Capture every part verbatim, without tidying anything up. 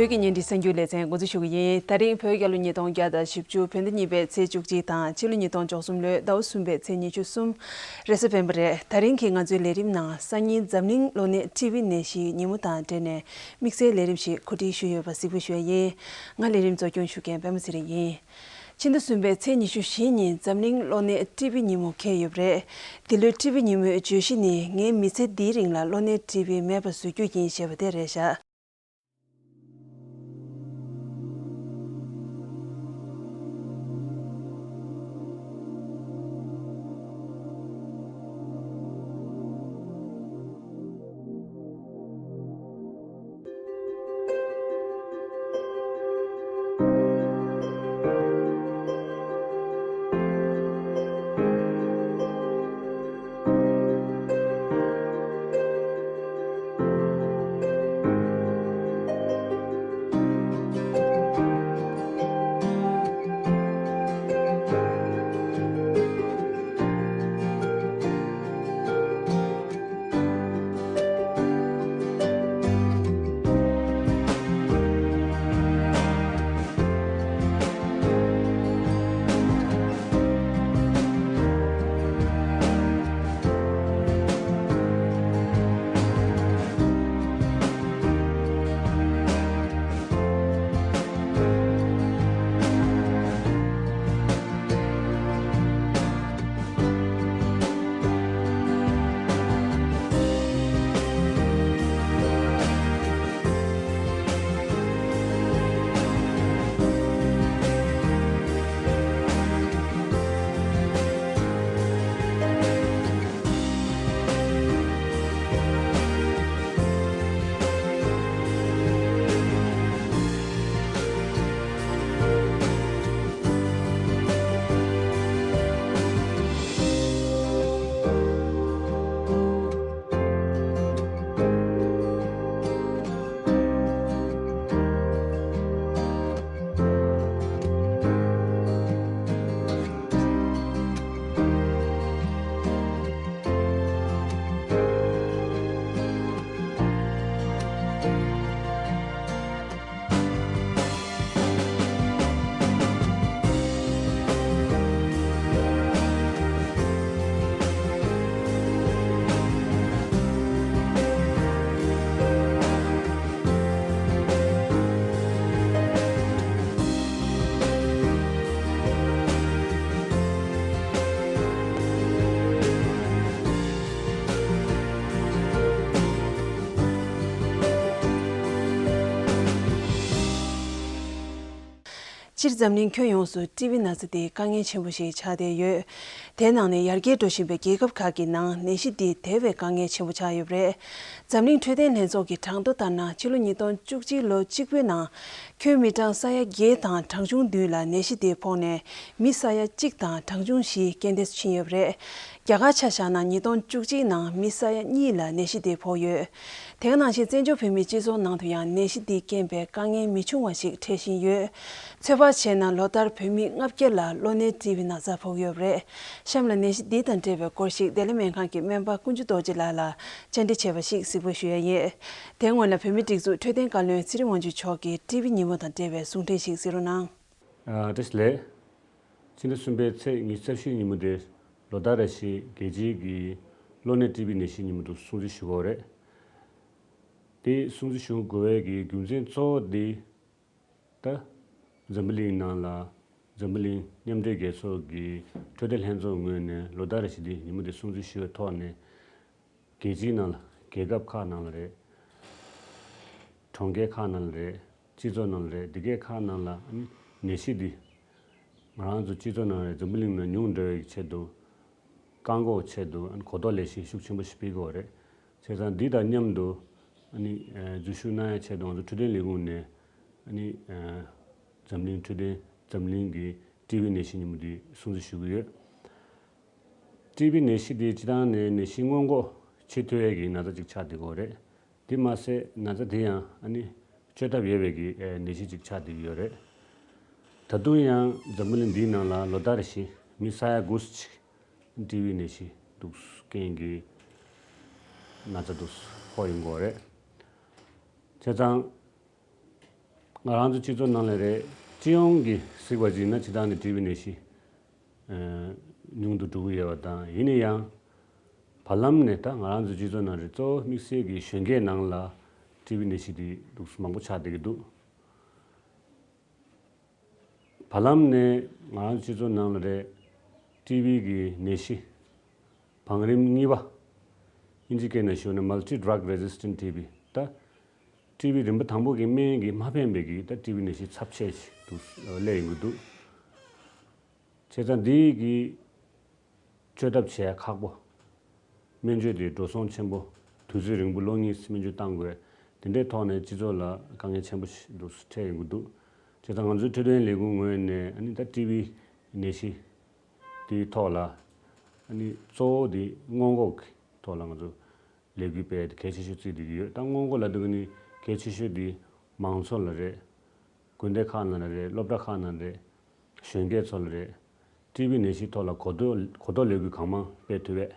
བོད་ཀྱི་བརྙན་འཕྲིན་གསར་འགྱུར་ལེ་ཚན་འགོ་འཛུགས་ཞུ་གི་ཡིན། ད་རིང་བོད་རྒྱལ་ལོ་ཉིས་སྟོང་བརྒྱ་དང་བཞི་བཅུ། བོད་ཟླ་གཉིས་པའི་ཚེས་བཅུ་གཅིག་དང་ཕྱི་ལོ་ཉིས་སྟོང་བཅུ་གསུམ་ལོའི་ཟླ་བ་གསུམ་པའི་ཚེས་ཉི་ཤུ་གསུམ། རེས་གཟའ་སྤེན་པ་རེད། ད་རིང་གི་ང་ཚོའི་ལས་རིམ་ནང་སང་ཉིན་འཛམ་གླིང་གློ་ནད་ཊི་བི་ནད་གཞིའི་ཉིན་མོ་དང་འབྲེལ་ནས་དམིགས་བསལ་ལས་རིམ་ཞིག་གོ་སྒྲིག་ཞུས་ཡོད་པ་གཟིགས་འབུལ་ཞུ་ཡ་ཡིན། ང་ལས་རིམ་གཙོ་སྐྱོང་ཞུ་མཁན་པད་མ་ཚེ་རིང་ཡིན། ཕྱི་ཟླ་གསུམ་པའི་ཚེས་ཉི་ཤུ་བཞི་ཉིན་འཛམ་གླིང་གློ་ནད་ཊི་བི་ཉིན་མོ་འཁེལ་ཡོད་པ་རེད། འདི་ལོའི་ཊི་བི་ཉིན་མོའི་བརྗོད་གཞི་ནི་ངའི་མི་ཚེ་འདིའི་རིང་ལ་གློ་ནད་ཊི་བི་མེད་པ་བཟོ་རྒྱུ་ཡིན་ཞེས་པ་དེ་རེད་བཞག་སྤྱིར་འཛམ་གླིང་ཁྱོན་ཡོངས་སུ་ཊི་བི་ན་ཚ་དེ་དཀའ་ངལ་ཆེན་པོ་ཞིག་ཆགས་བསྡད་ཡོད། དེའི་ནང་ནས་ཡར་རྒྱས་འགྲོ་བཞིན་པའི་རྒྱལ་ཁབ་ཁག་གི་ནང་ནད་གཞི་འདི་དེ་བས་དཀའ་ངལ་ཆེན་པོ་ཆགས་ཡོད་པ་རེད། འཛམ་གླིང་འཕྲོད་བསྟེན་ལྷན་ཚོགས་ཀྱི་གྲངས་ཐོ་ལྟར་ན་ཕྱི་ལོ་ཉིས་སྟོང་བཅུ་གཅིག་ལོ་གཅིག་པུའི་ནང་ཁྱོན་མི་གྲངས་ས་ཡ་བརྒྱད་དང་གྲངས་ཆུང་བདུན་ལ་ནད་གཞི་དེ་ཕོག་ནས་མི་ས་ཡ་གཅིག་དང་གྲངས་ཆུང་བཞི་རྐྱེན་འདས་སུ་ཕྱིན་ཡོད་པ་རེད། རྒྱ་གར་ཆ་བཞག་ན་ཉིས་སྟོང་བཅུ་གཅིག་ནང་མི་ས་ཡ་གཉིས་ལ་ནད་གཞི་དེ་ཕོག་ཡོད། དེ་ག་ནང་བཞིན་བཙན་བྱོལ་བོད་མིའི་སྤྱི་ཚོགས་ནང་དུ་ཡང་ནད་གཞི་འདིས་རྐྱེན་པས་དཀའ་ངལ་མི་ཆུང་བ་ཞིག་འཕྲད་བཞིན་ཡོད། ཚོད་དཔག་བྱས་ན་ལོ་ལྟར་བོད་མི་ལྔ་བརྒྱ་ལ་གློ་ནད་ཊི་བི་ན་ཚ་ཕོག་ཡོད་པ་རེད། གཤམ་ལ་ནད་གཞི་འདི་དང་འབྲེལ་བའི་སྐོར་ཞིག་བདེ་ལེགས་སྨན་ཁང་གི་སྨན་པ་ཀུན་སྤྱོད་རྡོ་རྗེ་ལགས་ལ་བཅར་འདྲི་བྱས་པ་ཞིག་གཟིགས་འབུལ་ཞུ་ཡ་ཡིན། དེ་སྔོན་ལ་བོད་མིའི་སྒྲིག་འཛུགས་འཕྲོད་བསྟེན་བཀའ་བློན་ཚེ་རིང་དབང་ཕྱུག་མཆོག་གིས་ཊི་བི་ཉིན་མོ་དང་འབྲེལ་བའི་གསུང་འཕྲིན་ཞིག་གཟིགས་རོགས་གནང་། ཨ། བཀྲ་ཤིས་བདེ་ལེགས། ཕྱི་ཟླ་གསུམ་པའི་ཚེས་ཉི་ཤུ་རྩ་བཞི་ཉིན་མོ་དེ་ལོ་ལྟར་རེ་བཞིན་རྒྱལ་སྤྱིའི་གི་གློ་ནད་ཊི་བི་ནད་གཞི་ཉིན་མོ་དུ་སྲུང་བརྩི་ཞུ་གི་ཡོད་རེད། དེ་སྲུང་བརྩི་ཞུ་དགོས་པའི་གི་རྒྱུ་མཚན་གཙོ་བོ་དེ་ད་འཛམ་བུ་གླིང་ནང་ལ་འཛམ་བུ་གླིང་མཉམ་འབྲེལ་རྒྱལ་ཚོགས་ཀྱི་འཕྲོད་བསྟེན་ལྷན་ཚོགས་ངོས་ནས་ལོ་ལྟར་རེ་བཞིན་དེ་ཉིན་མོ་དེ་སྲུང་བརྩི་ཞུ་བའི་ཐོག་ནས། རྒྱལ་སྤྱིའི་ནང་ལ་རྒྱལ་ཁབ་ཁག་ནང་ལ་རེད། གྲོང་ཁྱེར་ཁག་ནང་ལ་རེད། སྤྱི་ཚོགས་ནང་ལ་རེད། འདི་གའི་ཁག་ནང་ལ་ཨ་ནི་ནད་གཞི་འདི་ང་རང་ཚོ་སྤྱི་ཚོགས་ནང་ལ་རེད། འཛམ་བུ་གླིང་ནང་ཉུང་འགྲོ་བའི་ཆེད་དུ་བཀག་འགོག་ཆེད་དུ་ཨ་ནི་གོ་རྟོགས་ལས་གཞི་ཤུགས་ཆེན་པོ་ཞིག་སྤེལ་དགོས་རེད། བྱས་ཙང་འདི་དང་མཉམ་དུ་ཨ་ནི་འཛུལ་ཞུགས་གནང་ཡ་ཆེད་དུ་ང་ཚོ་འཕྲོད་བསྟེན་ལས་ཁུངས་ནས་ཨ་ནི་འཛམ་གླིང་འཕྲོད་བསྟེན་འཛམ་གླིང་གི་ཊི་བི་ནད་གཞི་ཉིན་མོ་འདི་སྲུང་བརྩི་ཞུ་གི་ཡོད། ཊི་བི་ནད་གཞི་དེ་སྤྱིར་བཏང་ནས་ནད་གཞི་སྔོན་འགོག་བྱེད་ཐུབ་ཡས་ཀྱི་ན་ཚ་ཅིག་ཆགས་བསྡད་ཀྱི་ཡོད་རེད། དེ་མ་ཟད་ན་ཚ་དེ་ཡང་ཨ་ནི་བཅོས་ཐབས་ཡོད་པའི་གི་ཨེ་ནད་གཞི་ཅིག་ཆགས་བསྡད་ཀྱི་ཡོད་རེད། ད་དུང་ཡང་འཛམ་བུ་གླིང་འདིའི་ནང་ལ་ལོ་ལྟར་བཞིན་མི་ས་ཡ་དགུ་ཅིག་ཊི་བི་ནད་གཞི་འདུག་རྐྱེན་གྱིས་ན་ཚ་འདུག་ཕོག་ཡོང་གི་ཡོད་རེད། བྱས་ཙང་། ང་རང་ཚོ་སྤྱི་ཚོགས་ནང་ལ་རེད། སྤྱི་ཡོངས་ཀྱི་གཟིགས་པ་ཅིག་ཡིན་ན་ཇི་ལྟར་ནས་ཊི་བི་ནད་གཞི་ཉུང་དུ་འགྲོ་གི་ཡོད་པ་དང་། ཡིན་ན་ཡང་བར་ལམ་ནས་ད་ང་རང་ཚོ་སྤྱི་ཚོགས་ནང་རེད། གཙོ་བོ་དམིགས་བསལ་གྱི་གཞོན་སྐྱེས་ནང་ལ་ཊི་བི་ནད་གཞི་དེ་འདུག་མང་པོ་ཆགས་བསྡད་ཀྱི་འདུག་བར་ལམ་ནས་ང་རང་ཚོ་སྤྱི་ཚོགས་ནང་ལ་རེད། ཊི་བི་གི་ནད་གཞི་བང་རིམ་གཉིས་པ། ཨིན་ཇི་སྐད་ནང་ཞུས་ན་multi drug resistant ཊི་བི། ད་ཊི་བི་རིམ་པ་དང་པོ་གི་སྨན་གྱིས་མ་ཕན་པའི་གི་ད་ཊི་བི་ནད་གཞི་ཚབས་ཆེ་ཞིག་ཏུ་སླེབས་ཡོང་གི་འདུག་བྱས་ཙང་འདི་གི་བཅོས་ཐབས་བྱས་ཁག་པོ། སྨན་བཅོས་དེ་འགྲོ་སོང་ཆེན་པོ། དུས་ཚོད་རིང་པོ་ལོ་གཉིས་སྨན་བཅོས་བཏང་དགོས། དེ་འདྲའི་ཐོག་ནས་སྤྱི་ཚོགས་ལ་དཀའ་ངལ་ཆེན་པོ་ཞིག་ཏུ་འཕྲད་ཡོང་གི་འདུག་བྱས་ཙང་ང་ཚོའི་འཕྲོད་བསྟེན་ལས་ཁུངས་ངོས་ནས་ཨ་ནི་ད་ཊི་བི་ནད་གཞི་དེའི་ཐོག་ལ་ཨ་ནི་གཙོ་བོ་དེ་སྔོན་འགོག་གི་ཐོག་ལ་ང་ཚོ་ལས་འགུལ་སྤེལ་ཡ་དེ་གལ་ཆེ་ཤོས་བརྩིས་བསྡད་ཀྱི་ཡོད། ད་སྔོན་འགོག་ལབ་དུས་ནི་གལ་ཆེ་ཤོས་དེ་མང་ཚོགས་ལ་རེད། དགོན་སྡེ་ཁག་ནང་ལ་རེད། སློབ་གྲྭ་ཁག་ནང་རེད། གཞོན་སྐྱེས་ཚོ་ལ་རེད། ཊི་བི་ནད་གཞིའི་ཐོག་ལ་གོ་རྟོགས་གོ་རྟོགས་ལས་འགུལ་གང་མང་སྤེལ་ཐུབ་པས།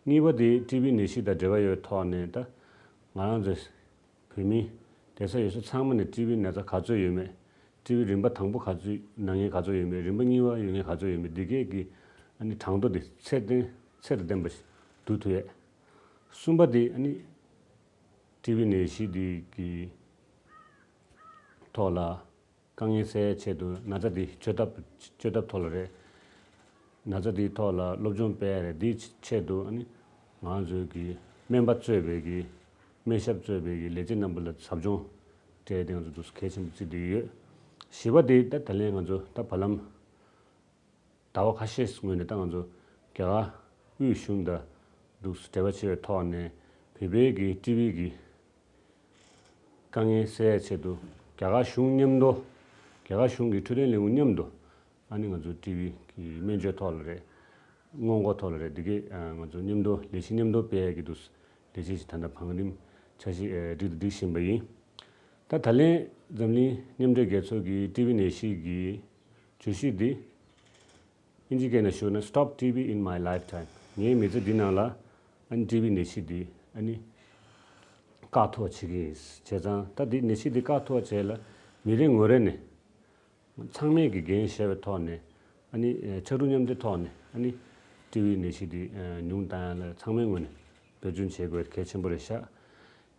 གཉིས་པ་དེ་ཊི་བི་ནད་གཞི་དང་འབྲེལ་བ་ཡོད་ཐོག་ནས་ད་ང་རང་ཚོ་བོད་མི་བསྡད་ས་ཡོད་ས་ཚང་མ་ནས་ཊི་བི་ན་ཚ་ག་ཚོད་ཡོད་མེད། ཊི་བི་རིམ་པ་དང་པོ་ག་ཚོད་ན་མཁན་ག་ཚོད་ཡོད་མེད། རིམ་པ་གཉིས་པ་ཡོད་མཁན་ག་ཚོད་ཡོད་མེད། འདི་གས་ཀྱི་ཨ་ནི་གྲངས་ཐོ་དེ་ཚད་ལྡན་ཚད་དང་ལྡན་པ་ཞིག་བསྡུ་ཐུབ་ཡས། གསུམ་པ་དེ་ཨ་ནི་ཊི་བི་ནད་གཞི་འདི་གི་ཐོག་ལ་དཀའ་ངལ་སེལ་ཡས་ཆེད་དུ་ན་ཚ་འདི་བཅོས་ཐབས་བཅོས་ཐབས་ཐོག་ལ་རེད། ན་ཚ་འདིའི་ཐོག་ལ་སློབ་སྦྱོང་སྤེལ་ཡས་རེད། འདིའི་ཆེད་དུ་ཨ་ནི་ང་ཚོའི་གི་སྨན་པ་གཙོས་པའི་གི་སྨན་ཞབས་གཙོས་པའི་གི་ལས་བྱེད་རྣམ་པ་ལ་ཟབ་སྦྱོང་སྤྲད་དེ་ང་ཚོ་འདུག་གལ་ཆེན་པོ་བརྩིས་བསྡད་ཡོད། བཞི་པ་དེ་ད་ད་ལན་ང་ཚོ་ད་བར་ལམ་ཟླ་བ་ཁ་ཤས་སྔོན་ནས་ད་ང་ཚོ་རྒྱ་གར་དབུས་གཞུང་དང་འདུག་འབྲེལ་བ་བྱས་པའི་ཐོག་ནས་བོད་པའི་གི་ཊི་བི་གི་དཀའ་ངལ་སེལ་ཡས་ཆེད་དུ་རྒྱ་གར་གཞུང་མཉམ་དུ་རྒྱ་གར་གཞུང་གི་འཕྲོད་བསྟེན་ལས་ཁུངས་མཉམ་དུ་ཨ་ནི་ང་ཚོ་ཊི་བི་གི་སྨན་བཅོས་ཐོག་ལ་རེད། སྔོན་འགོག་ཐོག་ལ་རེད། འདི་གས་ང་ཚོ་མཉམ་དུ་ལས་གཞི་མཉམ་དུ་སྤེལ་ཡས་ཀྱི་འདུག་ལས་གཞི་ཞིག་ད་ལྟ་བང་རིམ་འཆར་གཞི་སྒྲིག་དང་སྒྲིག་བཞིན་པ་ཡིན། ད་ད་ལན་འཛམ་གླིང་མཉམ་འབྲེལ་རྒྱལ་ཚོགས་ཀྱི་ཊི་བི་ནད་གཞི་གི་བརྗོད་གཞི་འདི། ཨིན་ཇི་སྐད་ནང་ཞུ་ན་Stop T B in My Lifetime། ངའི་མི་ཚེ་འདི་ནང་ལ་ཨ་ནི་ཊི་བི་ནད་གཞི་འདི་ཨ་ནི་བཀག་ཐུབ་པ་བྱེད་ཀྱི་ཡིན། བྱས་ཙང་ད་འདི་ནད་གཞི་འདི་བཀག་ཐུབ་པ་བྱས་ལ་མི་རེ་ངོ་རེ་ནས་ཚང་མས་ཀྱི་འགན་བཞེས་པའི་ཐོག་ནས་ཨ་ནི་ཕྱར་གྲུ་མཉམ་འདེགས་ཐོག་ནས་ཨ་ནི་ཊི་བི་ནད་གཞི་འདི་ཉུང་བཏང་ཡ་ལ་ཚང་མའི་ངོས་ནས་འབད་བརྩོན་བྱེད་དགོས་གལ་ཆེན་པོ་རེད་ཤག་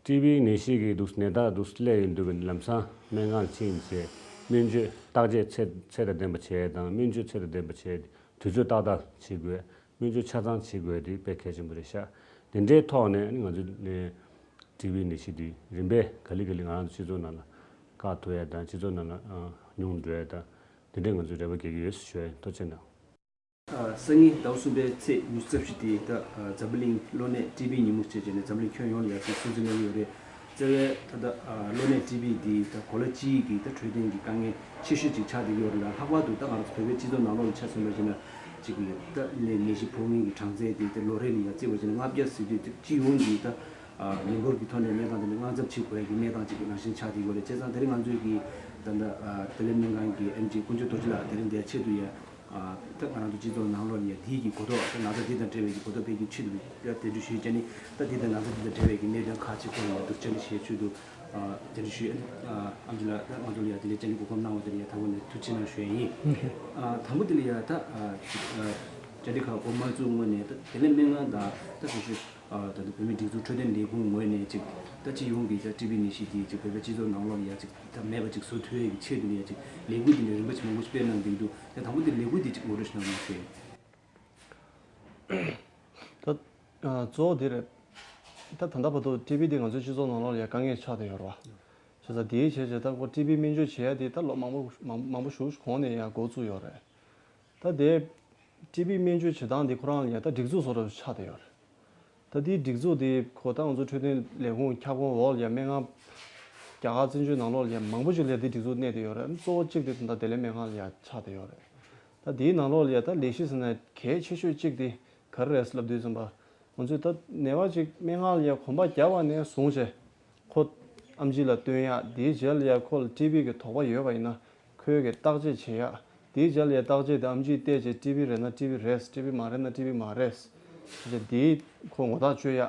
ཊི་བི་ནད་གཞི་གི་འདུག་ནད་རྟགས་འདུག་སླེབས་ཡོང་དུས་ལམ་སང་སྨན་ཁང་ལ་ཕྱིན་བྱས་སྨན་བཅོས་བརྟག་དཔྱད་ཚད་ཚད་དང་ལྡན་པ་བྱས་དང་སྨན་བཅོས་ཚད་དང་ལྡན་པ་བྱས་དུས་ཚོད་ཏག་ཏག་བྱེད་དགོས། སྨན་བཅོས་ཆ་ཚང་བྱེད་དགོས་དེ་དཔེ་གལ་ཆེན་པོ་རེད་ཤག་དེ་འདྲའི་ཐོག་ནས་ང་ཚོ་ནས་ཊི་བི་ནད་གཞི་དེ་རིམ་པས་ག་ལེ་ག་ལེ་ང་རང་ཚོ་སྤྱི་ཚོགས་ནང་ལ་བཀག་ཐུབ་ཡ་དང་སྤྱི་ཚོགས་ནང་ལ་ཉུང་འགྲོ་ཡ་དང་དེ་འདྲའི་ང་ཚོས་རེ་བ་རྒྱག་གི་ཡོད་ཞུ་ཡ་ཡིན། ཐུགས་རྗེ་གནང་། སང་ཉིན་ཟླ་བ་གསུམ་པའི་ཚེས་ཉི་ཤུ་རྩ་བཞི་དེ་ད་འཛམ་བུ་གླིང་གློ་ནད་ཊི་བི་ཉིན་མོ་བྱས་བྱས་ནས་འཛམ་གླིང་ཁྱོན་ཡོངས་ལ་ཡར་ཞིག་སྲུང་བརྩི་གནང་གི་ཡོད་རེད། རྩ་བའི་ད་ལྟ་གློ་ནད་ཊི་བི་འདི་ད་གོ་ལ་སྤྱིའི་གི་ད་འཕྲོད་བསྟེན་གྱི་དཀའ་ངལ་ཆེ་ཤོས་ཅིག་ཆགས་བསྡད་ཀྱི་ཡོད་རེད་ལ། ལྷག་པར་དུ་ད་ང་རང་ཚོ་བོད་པའི་སྤྱི་ཚོགས་ནང་ལོགས་ལ་ཆ་མཚོན་པ་ཞིག་ན་ཅིག་ད་ནད་ནད་གཞི་ཕོག་མཁན་གྱི་གྲངས་ཚད་དེ་ད་ལོ་རེ་ལ་ཡར་བརྩིས་པ་ཞིག་ན་ལྔ་བརྒྱ་ཟེར་དུས་ད་སྤྱི་ཡོངས་ཀྱི་ད་མི་འབོར་གྱི་ཐོག་ནས་གནས་སྟངས་དེ་ནི་དངངས་འཚབ་བྱེད་དགོས་ཡ་གི་གནས་སྟངས་ཅིག་གི་ནང་བཞིན་ཆགས་བསྡད་ཀྱི་ཡོད་རེད། བྱས་ཙང་དེ་རིང་ང་ཚོའི་གི་ད་ད་ལྟ་བདེ་ལེགས་སྨན་ཁང་གི་ཨེམ་ཆི་དཀོན་མཆོག་རྡོ་རྗེ་ལགས་དེ་རིང་འདིར་ཆེད་དུ་ཡ། ད་ང་རང་ཚོ་སྤྱི་ཚོགས་ནང་ལོགས་ལ་ཡ་དེའི་གི་གོ་རྟོགས་ད་ན་ཚ་འདི་དང་འབྲེལ་བའི་གི་གོ་རྟོགས་སྤེལ་རྒྱུའི་ཆེད་དུ་ཡ་གདན་འདྲེན་ཞུས་བྱས་ནི་ད་འདི་དང་ན་ཚ་འདི་དང་འབྲེལ་བའི་གི་གནད་དོན་ཁག་ཅིག་སྐོར་ལ་ཡ་འདུག་བཅར་འདྲི་ཞུ་ཡ་ཆེད་དུ་གདན་འདྲེན་ཞུས། ཨེམ་ཆི་ལགས་ད་ང་ཚོ་ལ་ཡ་དེ་ལས་བཅར་འདྲི་གོ་སྐབས་གནང་བ་དེ་ལ་ཡ་ད་གོང་ནས་ཐུགས་རྗེ་གནང་ཞུ་ཡ་ཡིན། དང་པོ་དེ་ལ་ཡ་ད་བཅར་འདྲི་ཁག་འགོ་མ་བཙུགས་སྔོན་ནས་ད་བདེ་ལེགས་སྨན་ཁང་དང་ད་སོ་སོའི་ད་ལྟ་བོད་མིའི་སྒྲིག་འཛུགས་འཕྲོད་བསྟེན་ལས་ཁུངས་ངོས་ནས་ཅིག་ད་སྤྱི་ཡོངས་ཀྱི་ད་ཊི་བི་ནད་གཞི་དེ་ཅིག་བོད་པའི་སྤྱི་ཚོགས་ནང་ལོགས་ལ་ཡ་ཅིག་ད་མེད་པ་ཅིག་བཟོ་ཐུབ་ཡས་ཀྱི་ཆེད་དུ་ལ་ཡ་ཅིག་ལས་འགུལ་དེ་འདྲ་རིམ་པ་ཅིག་མང་པོ་ཞིག་སྤེལ་གནང་གི་འདུག་ཡ་དང་པོ་དེ་ལས་འགུལ་དེ་ཅིག་ངོ་སྤྲོད་ཞིག་གནང་རོགས་ཞུ། ད་གཙོ་བོ་དེ་རེད། ད་ད་ལྟ་བར་དུ་ཊི་བི་དེ་ང་ཚོའི་སྤྱི་ཚོགས་ནང་ལོགས་ལ་ཡ་དཀའ་ངལ་ཆགས་བསྡད་ཡོད་རེད་བ། བྱས་ཙང་དེའི་ཆེད་ཆེད་ད་ཁོ་ཊི་བི་སྨན་བཅོས་བྱེད་ཡ་དེ་ད་ལོ་མང་པོ་མང་མང་པོ་ཞིག་གོང་ནས་ཡ་འགོ་བཙུགས་ཡོད་རེད། ད་དེ་ཊི་བི་སྨན་བཅོས་བྱེད་སྟངས་དེ་ཁོ་རང་ལ་ཡ་ད་སྒྲིག་འཛུགས་བཟོ་འདྲ་ཆགས་བསྡད་ཡོད་རེད། ད་དེའི་སྒྲིག་འཛུགས་དེ་ཁོ་ད་ང་ཚོ་འཕྲོད་བསྟེན་ལས་ཁུངས་ཁྱབ་ཁོངས་འོག་ལ་ཡ་སྨན་ཁང་རྒྱ་གར་བཙན་བྱོལ་ནང་ལོགས་ལ་ཡ་མང་པོ་ཞིག་ལ་ཡ་དེ་སྒྲིག་འཛུགས་གནས་བསྡད་ཡོད་རེད། གཙོ་བོ་གཅིག་དེ་ད་ལྟ་བདེ་ལེགས་སྨན་ཁང་ལ་ཡ་ཆགས་བསྡད་ཡོད་རེད། ད་དེའི་ནང་ལོགས་ལ་ཡ་ད་ལས་གཞི་ཟེར་ན་གལ་ཆེ་ཤོས་གཅིག་དེ་ག་རེ་རེད་ལབ་དུས་ཙམ་པ། ང་ཚོས་ད་ནད་པ་ཅིག་སྨན་ཁང་ལ་ཡ་གོམ་པ་བརྒྱབ་པ་ནས་བཟུང་བྱས། ཁོ་ཨེམ་ཆི་ལ་སྟོན་ཡག་དེའི་རྗེས་ལ་ཡ་ཁོ་ལ་ཊི་བི་གི་དོགས་པ་ཡོད་པ་ཡིན་ན་ཁོས་གི་བརྟག་དཔྱད་བྱེད་ཡག་དེའི་རྗེས་ལ་ཡ་བརྟག་དཔྱད་དེ་ཨེམ་ཆིས་བལྟས་བྱས་ཊི་བི་རེད་ན་ཊི་བི་རེད། ཊི་བི་མ་རེད་ན་ཊི་བི་མ་རེད། བྱས་དེའི་ཁོ་ངོ་ཐག་གཅོད་ཡག་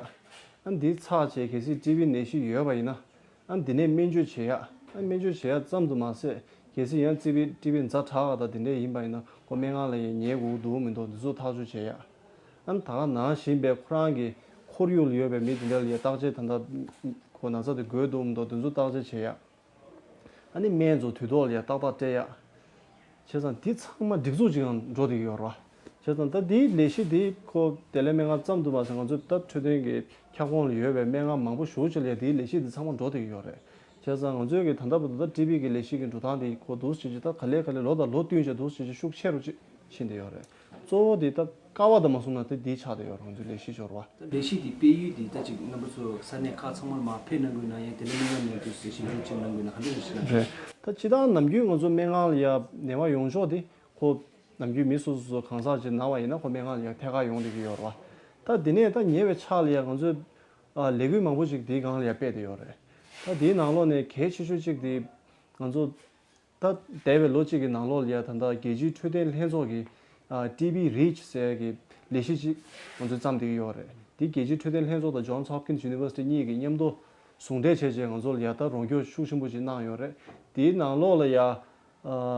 ཨ་འདི་ཚར་བྱས་གལ་སྲིད་ཊི་བི་ནད་གཞི་ཡོད་པ་ཡིན་ན་ཨ་འདི་ནས་སྨན་བཅོས་བྱེད་ཡག་ཨ་སྨན་བཅོས་བྱེད་ཡ་ཙམ་དུ་མ་ཟད། གལ་སྲིད་ཡང་ཊི་བི་ཊི་བི་ཛ་དྲག་པ་དང་དེ་འདྲས་ཡིན་པ་ཡིན་ན་ཁོ་སྨན་ཁང་ལ་ཡང་ཉལ་དགོས་འདུག་མི་འདུག་འདི་ཚོ་ཐག་གཅོད་བྱེད་ཡ། ཨ་ནི་ད་ག་ནང་བཞིན་པའི་ཁོ་རང་གི་ཁོར་ཡུག་ལ་ཡོད་པའི་མི་དེ་འདྲ་ལ་ཡང་བརྟག་དཔྱད་ད་ལྟ་ཁོ་ན་ཚ་དེ་འགོས་འདུག་མི་འདུག་འདི་ཚོ་བརྟག་དཔྱད་བྱེད་ཡ། ཨ་ནི་སྨན་ཚོ་དུས་ཐོག་ལ་ཡང་ཏག་ཏག་སྤྲད་ཡ། བྱས་ཙང་འདི་ཚང་མ་སྒྲིག་འཛུགས་ཅིག་ཡང་འགྲོ་བསྡད་ཀྱི་ཡོད་རེད་བ། བྱས་ཙང་ད་འདིའི་ལས་གཞི་འདི་ཁོ་བདེ་ལེགས་སྨན་ཁང་ཙམ་དུ་མ་ཟད་ང་ཚོ་ད་འཕྲོད་བསྟེན་གྱི་ཁྱབ་ཁོངས་ལ་ཡོད་པའི་སྨན་ཁང་མང་པོ་ཞེ་པོ་ཅིག་ལ་ཡང་འདིའི་ལས་གཞི་འདི་ཚང་མ་འགྲོ་བསྡད་ཀྱི་ཡོད་རེད། བྱས་ཙང་ང་ཚོའི་གི་ད་ལྟ་བར་དུ་ད་ཊི་བི་གི་ལས་གཞི་གི་འགྲོ་སྟངས་འདི་ཁོ་འདུག་སེ་བྱས་ད་ག་ལེ་ག་ལེ་ལོ་དང་ལོ་བསྟུན་བྱས་འདུག་སེ་བྱས་ཤུགས་ཆེ་རུ་ཅིག་ཕྱིན་བསྡད་ཡོད་རེད། གཙོ་བོ་འདི་ད་ཀ་བ་དང་མ་བཟུང་ན་ད་འདི་ཆགས་བསྡད་ཡོད་རེད། ང་ཚོའི་ལས་གཞི་འབྱོར་བ། ད་ལས་གཞི་འདི་སྤེལ་ཡུལ་འདི་ད་ཅིག་རྣམ་པ་ཚོ་ས་གནས་ཁག་ཚང་མར་མར་ཕེབས་གནང་དགོས་ན་ཡང་དེ་ནས་སྨན་ཁང་ནས་དུས་སུ་ཞིབ་འཇུག་ཅིག་གནང་དགོས་ན་ག་འདྲ་ཞིག་གནང་དགོས། རེད། ད་སྤྱིར་བཏང་ནམ་རྒྱུན་ང་ཚོ་སྨན་ཁང་ལ་ཡ་ནད་པ་ཡོང་ཕྱོགས་འདི་ཁོ་ནམ་རྒྱུན་མི་སོ་སོ་སོ་གང་ཟག་ཅིག་ན་བ་ཡིན་ན་ཁོ་སྨན་ཁང་ལ་ཡ་ཐད་ཀར་ཡོང་བསྡད་ཀྱི་ཡོད་རེད་བ། ད་འདི་ནས་ད་ཉེ་བའི་ཆར་ལ་ཡ་ང་ཚོས་ཨ་ལས་འགུལ་མང་པོ་ཞིག་དེའི་སྒང་ལ་ཡ་སྤེལ་བསྡད་ཡོད་རེད། ད་དེའི་ནང་ལོགས་ནས་གལ་ཆེ་ཤོས་གཅིག་དེ་ང་ཚོ་ད་འདས་པའི་ལོ་གཅིག་གི་ནང་ལོགས་ལ་ཡ་ད་ལྟ་རྒྱལ་སྤྱིའི་འཕྲོད་བསྟེན་ལྷན་ཚོགས་ཀྱི་ཨ་ཊི་བི་རིཆ་ཟེར་ཡ་གི་ལས་གཞི་ཅིག་ང་ཚོས་བརྩམས་བསྡད་ཀྱི་ཡོད་རེད། དེ་རྒྱལ་སྤྱིའི་འཕྲོད་བསྟེན་ལྷན་ཚོགས་དང་Johns Hopkins University གཉིས་ཀྱིས་མཉམ་དུ་ཟུང་འབྲེལ་བྱས་རྗེས་ང་ཚོ་ལ་ཡ་ད་རོགས་སྐྱོར་ཤུགས་ཆེན་པོ་ཅིག་གནང་ཡོད་རེད། དེའི་ནང་ལོགས་ལ་ཡ་ཨ་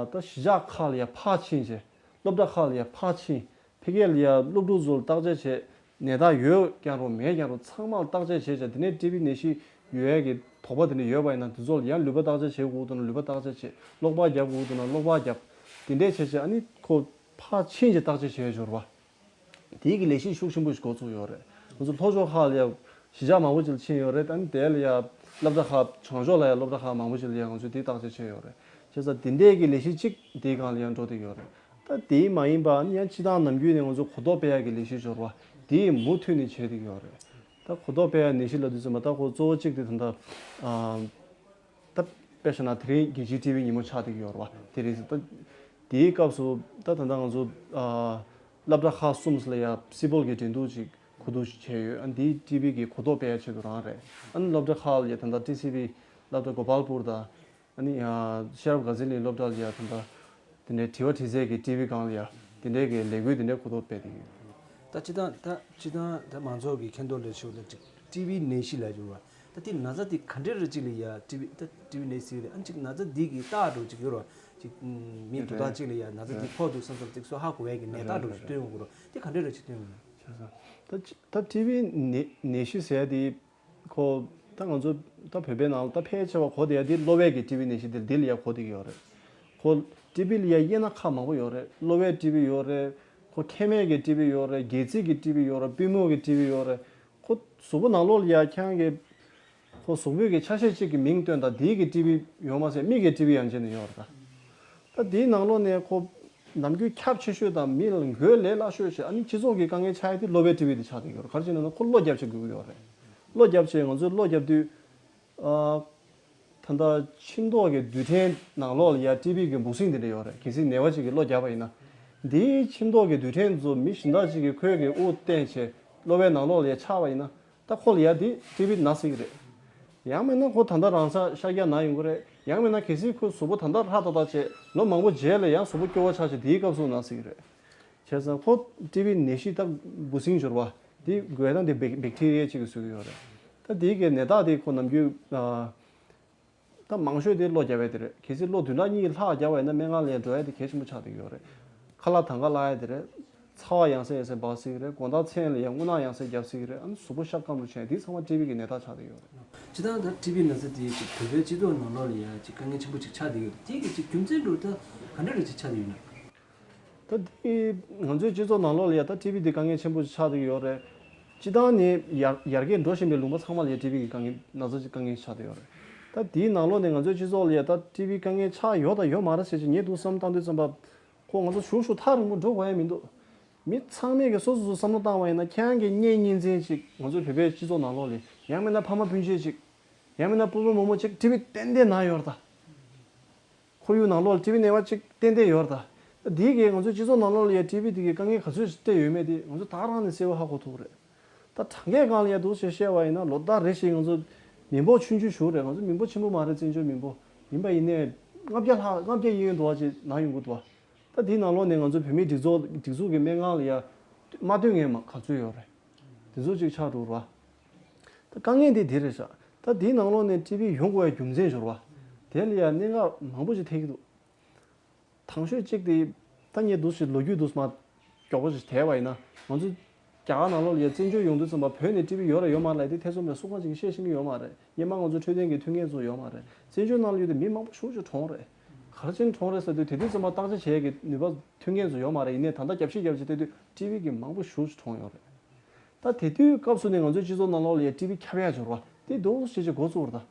ད་གཞིས་ཆགས་ཁག་ལ་ཡ་ཕར་ཕྱིན་བྱས་སློབ་གྲྭ་ཁག་ལ་ཡ་ཕར་ཕྱིན། ཕ་གིར་ལ་ཡ་སློབ་ཕྲུག་ཚོར་བརྟག་དཔྱད་བྱས། ནད་རྟགས་ཡོད་ཀྱང་རུང་མེད་ཀྱང་རུང་ཚང་མར་བརྟག་དཔྱད་བྱས་བྱས་དེ་ནས་ཊི་བི་ནད་གཞི་ཡོད་ཡས་ཀྱི་དོགས་པ་དེ་འདྲ་ཡོད་པ་ཡིན་ན་དེ་ཚོ་ལ་ཡང་ལུས་པོ་བརྟག་དཔྱད་བྱེད་དགོས་འདུག་ན་ལུས་པོ་བརྟག་དཔྱད་བྱེད། གློག་པར་རྒྱག་དགོས་འདུག་ན་གློག་པར་རྒྱབ། དེ་འདྲས་བྱས་བྱས་ཨ་ནི་ཁོ་ཕར་ཕྱིན་བྱས་བརྟག་དཔྱད་བྱས་འབྱོར་བ། དེའི་གི་ལས་གཞི་ཤུགས་ཆེན་པོ་ཞིག་འགོ་བཙུགས་ཡོད་རེད། ང་ཚོ་ལྷོ་ཕྱོགས་ཁག་ལ་ཡ་གཞིས་ཆགས་མང་པོ་ཅིག་ལ་ཕྱིན་ཡོད་རེད། ཨ་ནི་དེ་ལ་ཡ་སློབ་གྲྭ་ཁག་བྱང་ཕྱོགས་ལ་ཡ་སློབ་གྲྭ་ཁག་མང་པོ་ཅིག་ལ་ཡ་ང་ཚོས་དེ་བརྟག་དཔྱད་བྱས་ཡོད་རེད། བྱས་ཙང་དེ་འདྲས་ཀྱི་ལས་གཞི་གཅིག་དེའི་སྒང་ལ་ཡང་འགྲོ་བསྡད་ཡོད་རེད། ད་དེའི་མ་ཡིན་པ་ཡང་སྤྱིར་བཏང་ནམ་རྒྱུན་ནས་ང་ཚོ་གོ་རྟོགས་སྤེལ་ཡག་གི་ལས་གཞི་འབྱོར་བ་དེ་མུ་མཐུད་ནས་བྱེད་བསྡད་ཀྱི་ཡོད་རེད། ད་གོ་རྟོགས་སྤེལ་ཡག་ནད་གཞི་ལབ་དུས་ཙམ་པ་ད་ཁོ་གཙོ་བོ་གཅིག་དེ་ད་ལྟ་ཨ་ད་དཔེ་བཞག་ན་དེ་རིང་རྒྱལ་སྤྱིའི་ཊི་བི་ཉིན་མོ་ཆགས་བསྡད་ཀྱི་ཡོད་རེད་བ། དེ་རེད། ད་དེའི་སྐབས་སུ་ད་ད་ལྟ་ང་ཚོ་ཨ་སློབ་གྲྭ་ཁག་གསུམ་ལ་ཡ་སིལ་བུར་གྱི་འགྲན་བསྡུར་ཅིག་གོ་བསྡུར་ཞིག་བྱས་ཡོད། ཨ་འདིའི་ཊི་བི་གི་གོ་རྟོགས་སྤེལ་ཡག་ཆེད་དུ་རང་རེད། ཨ་ནི་སློབ་གྲྭ་ཁག་ལ་ཡ་ད་ལྟ་ཊི་སི་བི་སློབ་གྲྭ་གོ་པལ་པུར་དང་། ཨ་ནི་ཡང་ཤེ་རབ་གྷ་ཛི་ལི་སློབ་གྲྭ་ལ་ཡ་ད་ལྟ་དེ་འདྲའི་དྲི་བ་དྲི་སའི་གི་ཊི་བི་སྒང་ལ་ཡ་དེ་འདྲའི་གི་ལས་འགུལ་དེ་འདྲའི་གོ་རྟོགས་སྤེལ་ཏེ་ཡོད། ད་སྤྱིར་བཏང་ད་སྤྱིར་བཏང་ད་མང་ཚོགས་ཀྱི་མཁྱེན་རྟོགས་ལ་ཞུ་ན་ཅིག་ཊི་བི་ནད་གཞི་ལབ་ཡོད་རེད་བ། ད་དེ་ན་ཚ་དེ་ག་འདྲ་རེ་ཅིག་ལ་ཡ་ཊི་བི་ད་ཊི་བི་ནད་གཞི་རེད། ཨ་ཅིག་ན་ཚ་འདི་གི་རྟགས་འདྲ་ཅིག་ཡོད་རེད་བ། ཅིག་མི་དུ་རྟགས་ཅིག་ལ་ཡ་ན་ཚ་འདི་ཕོག་འདུག་བསམ་བསམ་ཅིག་སོ་ཧ་གོ་བའི་གི་ནད་རྟགས་འདྲ་ཅིག་སྟོན་ཡོང་གི་རེད། དེ་ག་འདྲ་རེ་ཅིག་སྟོན་ཡོང་གི་རེད། ད་ད་ཊི་བི་ནད་ནད་གཞི་ཟེར་ཡ་དེ། ཁོ་ད་ང་ཚོ་ད་བོད་པའི་ནང་ལ་ད་ཕལ་ཆེ་བ་གོ་བསྡད་ཡ་འདི་གློ་བའི་གི་ཊི་བི་ནད་གཞི་འདི་འདི་ལ་ཡ་གོ་བསྡད་ཀྱི་ཡོད་རེད། ཁོ་ཊི་བི་ལ་ཡ་དབྱེ་ན་ཁག་མང་པོ་ཡོད་རེད། གློ་བའི་ཊི་བི་ཡོད་རེད། ཁོ་མཁལ་མའི་གི་ཊི་བི་ཡོད་རེད། སྒལ་ཚིགས་ཀྱི་ཊི་བི་ཡོད་རེད། པུས་མོ་གི་ཊི་བི་ཡོད་རེད། ཁོ་གཟུགས་པོ་ནང་ལོགས་ལ་ཡ་ཁྱེད་རང་གི་ཁོ་གཟུགས་པོའི་གི་ཆ་ཤས་གཅིག་གི་མིང་བཏོན་དང་འདིའི་གི་ཊི་བི་ཡོད་མ་ཟད་མིག་གི་ཊི་བི་ཡང་བྱས་ནས་ཡོད་རེད་ད། ད་དེའི་ནང་ལོགས་ནས་ཁོ་ནམ་རྒྱུན་ཁྱབ་ཆེ་ཤོས་དང་མི་ལ་འགོས་ལས་སླ་ཤོས་ཤིག་ཨ་ནི་སྤྱི་ཚོགས་ཀྱི་དཀའ་ངལ་ཆགས་ཡ་དེ་གློ་བའི་ཊི་བི་དེ་ཆགས་བསྡད་ཡོད་རེད། ག་རེ་བྱས་ན་ན་ཁོ་གློ་རྒྱབ་བྱེད་དགོས་ཀྱི་ཡོད་རེད། གློ་རྒྱབ་བྱས་ང་ཚོས་གློ་རྒྱབ་དུས་ཨ་ད་ལྟ་མཆིན་ཐོག་གི་རྡུལ་ཕྲན་ནང་ལོགས་ལ་ཡ་ཊི་བི་གི་འབུ་སྲིན་དེ་འདྲ་ཡོད་རེད། གལ་སྲིད་ནད་པ་ཅིག་གིས་གློ་རྒྱབ་པ་ཡིན་ན། འདིའི་མཆིན་ཐོག་གི་རྡུལ་ཕྲན་ཚོ་མི་གཞན་དག་ཅིག་གིས་ཁོའི་གི་དབུགས་བསྟན་བྱས་གློ་བའི་ནང་ལོགས་ལ་ཡ་ཆགས་པ་ཡིན་ན། ད་ཁོ་ལ་ཡ་དེ་ཊི་བི་ན་སྲིད་ཀྱི་རེད། ཡང་མིན་ན་ཁོ་ད་ལྟ་རང་སར་ཤར་རྒྱག་ན་ཡོང་གི་རེད། ཡང་མིན་ན་གལ་སྲིད་ཁོའི་གཟུགས་པོ་ད་ལྟ་ཧྲ་ཏག་ཏག་བྱས་ལོ་མང་པོ་རྗེས་ལ་ཡང་གཟུགས་པོ་སྐྱོ་བོ་ཆགས་བྱས་དེའི་སྐབས་སུ་ན་སྲིད་ཀྱི་རེད། བྱས་ཙང་ཁོ་ཊི་བི་ནད་གཞི་ད་འབུ་སྲིན་འབྱོར་བ་དེ་འགོས་སྟངས་དེ་བེག་བེག་ཊི་རི་ཡ་གཅིག་གིས་བཟོས་ཀྱི་ཡོད་རེད། ད་དེའི་གི་ནད་རྟགས་དེ་ཁོ་ནམ་རྒྱུན་ཨ། ད་མང་ཤོས་དེ་གློ་རྒྱབ་ཡས་དེ་རེད། གལ་སྲིད་གློ་བདུན་ཕྲག་གཉིས་ལྷག་རྒྱབ་པ་ཡིན་ན་སྨན་ཁང་ལ་ཡང་འགྲོ་ཡས་དེ་གལ་ཆེན་པོ་ཆགས་བསྡད་ཡོད་རེད། ཁ་ལག་དང་ག་ལ་ཡས་དེ་རེད། ཚ་བ་ཡང་སེ་ཡང་སེ་འབར་སྲིད་ཀྱི་རེད། དགོང་དག་མཚན་ལ་ཡང་རྔུལ་ནག་ཡང་སེ་རྒྱབ་སྲིད་ཀྱི་རེད། ཨ་ནི་གཟུགས་པོ་ཤ་སྐམ་རུ་ཆགས་ཡས་དེ་ཚང་མ་ཊི་བི་གི་ནད་རྟགས་ཆགས་བསྡད་ཡོད་རེད། སྤྱིར་བཏང་ད་ཊི་བི་ན་ཚ་དེ་བོད་པའི་སྤྱི་ཚོགས་ནང་ལོགས་ལ་ཡ་ཅིག་དཀའ་ངལ་ཆེན་པོ་ཅིག་ཆགས་བསྡད་ཡོད་རེད། དེ་གི་ཅིག་རྒྱུ་མཚན་འདྲ་ད་ག་འདྲ་རེ་ཅིག་ཆགས་བསྡད་ཡོད་ན། ད་དེ་ང་ཚོའི་སྤྱི་ཚོགས་ནང་ལོགས་ལ་ཡ་ད་ཊི་བི་འདི་དཀའ་ངལ་ཆེན་པོ་ཞིག་ཆགས་བསྡད་ཀྱི་ཡོད་རེད། སྤྱིར་བཏང་ནས་ཡར་ཡར་རྒྱས་འགྲོ་བཞིན་པའི་ལུང་པ་ཚང་མ་ལ་ཡ་ཊི་བི་གི་དཀའ་ངལ་ན་ཚ་ཅིག་དཀའ་ངལ་ཞིག་ཆགས་བསྡད་ཡོད་རེད། ད་དེའི་ནང་ལོགས་ནས་ང་ཚོའི་སྤྱི་ཚོགས་ལ་ཡ་ད་ཊི་བི་དཀའ་ངལ་ཆགས་ཡོད་དང་ཡོད་མ་རེད་ཟེར་ཅིག་ངས་འདུག་བསམ་བཏང་དུས་ཙམ་པ། ཁོ་ང་ཚོ་ཞུ་ཞུ་ཐག་རིང་པོ་འགྲོ་དགོས་ཡ་མི་འདུག་མི་ཚང་མས་ཀྱི་སོ་སོ་སོ་བསམ་བློ་བཏང་བ་ཡིན་ན་ཁྱེད་རང་གི་གཉེན་ཉེ་ཚན་ཅིག་ང་ཚོའི་བོད་པའི་སྤྱི་ཚོགས་ནང་ལོགས་ལ་ཡང་མིན་ན་ཕ་མ་སྤུན་མཆེད་ཅིག་ཡང་མིན་ན་སྤོ་བོ་རྨོ་མོ་ཅིག་ཊི་བི་ཏན་ཏན་ན་ཡོད་རེད་ད། ཁོར་ཡུག་ནང་ལོགས་ལ་ཊི་བི་ནད་པ་གཅིག་ཏན་ཏན་ཡོད་རེད་ད། འདིའི་གིས་ང་ཚོའི་སྤྱི་ཚོགས་ནང་ལོགས་ལ་ཡ་ཊི་བི་འདི་གི་དཀའ་ངལ་ག་ཚོད་ཞིག་སྤྲད་ཡོད་མེད་དེ་ང་ཚོ་ད་ག་རང་ནས་གསལ་པོ་ཧ་གོ་ཐུབ་ཀྱི་རེད། ད་གྲངས་ཀའི་སྒང་ལ་ཡ་འདུག་སེ་བཤད་པ་ཡིན་ན་ལོ་ལྟར་རེ་བཞིན་ང་ཚོ་མི་འབོར་ཆུང་ཆུང་ཞིག་རེད། ང་ཚོ་མི་འབོར་ཆེན་པོ་མ་རེད། བཙན་བྱོལ་མི་འབོར་ཡིན་པ་ཡིན་ནའི་ལྔ་བརྒྱ་ལྷག་ལྔ་བརྒྱ་གཡས་གཡོན་འདུག་བ་ཅིག་ན་ཡོང་གི་འདུག་བ། ད་དེའི་ནང་ལོགས་ནས་ང་ཚོ་བོད་མིའི་སྒྲིག་འཛུགས་སྒྲིག་འཛུགས་ཀྱི་སྨན་ཁང་ལ་ཡ་མ་སྟོན་མཁན་མ་ག་ཚོད་ཡོད་རེད། དེ་ཚོ་ཅིག་ཆགས་འགྲོ་ར། ད་དཀའ་ངལ་འདི་འདི་རེད་ཤག་ད་འདིའི་ནང་ལོགས་ནས་ཊི་བི་ཡོང་དགོས་པའི་རྒྱུ་མཚན་འབྱོར་བ། དེ་ལ་ཡང་གནད་འགག་མང་པོ་ཞིག་འཕྲད་ཀྱི་འདུག་དང་ཤོས་གཅིག་དེ། ད་ངས་འདུག་ཞིག་ལོ་རྒྱུས་འདུག་མ་མགྱོགས་པོ་ཞིག་དེད་པ་ཡིན་ན། ང་ཚོ་རྒྱ་གར་ནང་ལོགས་ལ་ཡ་བཙན་བྱོལ་ཡོང་དུས་ཙམ་པ་བོད་ནས་ཊི་བི་ཡོད་རེད་ཡོད་མ་རེད་ལབ་དེ་ཐེ་ཚོམ་རེད། སུ་གང་ཅིག་གིས་བཤད་ཤེས་ཀྱི་ཡོད་མ་རེད། སྔོན་མ་ང་ཚོ་འཕྲོད་བསྟེན་གྱི་མཐུན་རྐྱེན་ཚོ་ཡོད་མ་རེད། བཙན་བྱོལ་ནང་ལ་ཡོད་དུས་མི་མང་པོ་ཞེ་པོ་ཅིག་གྲོངས་རེད། ག་རེ་བྱས་ནས་གྲོངས་རེད་ཟེར་དུས་དེ་དུས་ཙམ་པ་བརྟག་དཔྱད་བྱེད་ཡས་ཀྱི་ནུས་པ་མཐུན་རྐྱེན་ཚོ་ཡོད་མ་རེད། ཡིན་ནའི་ད་ལྟ་རྒྱབ་བཤིག་རྒྱབ་བྱས་བལྟས་དུས་ཊི་བི་གིས་མང་པོ་ཞེ་པོ་ཅིག་གྲོངས་ཡོད་རེད། ད་དེ་དུས་སྐབས་སུ་ནས་ང་ཚོའི་སྤྱི་ཚོགས་ནང་ལོགས་ལ་ཡ་ཊི་བི་ཁྱབ་ཡ་འབྱོར་བ་དེ་འདུག་ཞེས་བྱས་འགོ་བཙུགས་པ་རེད་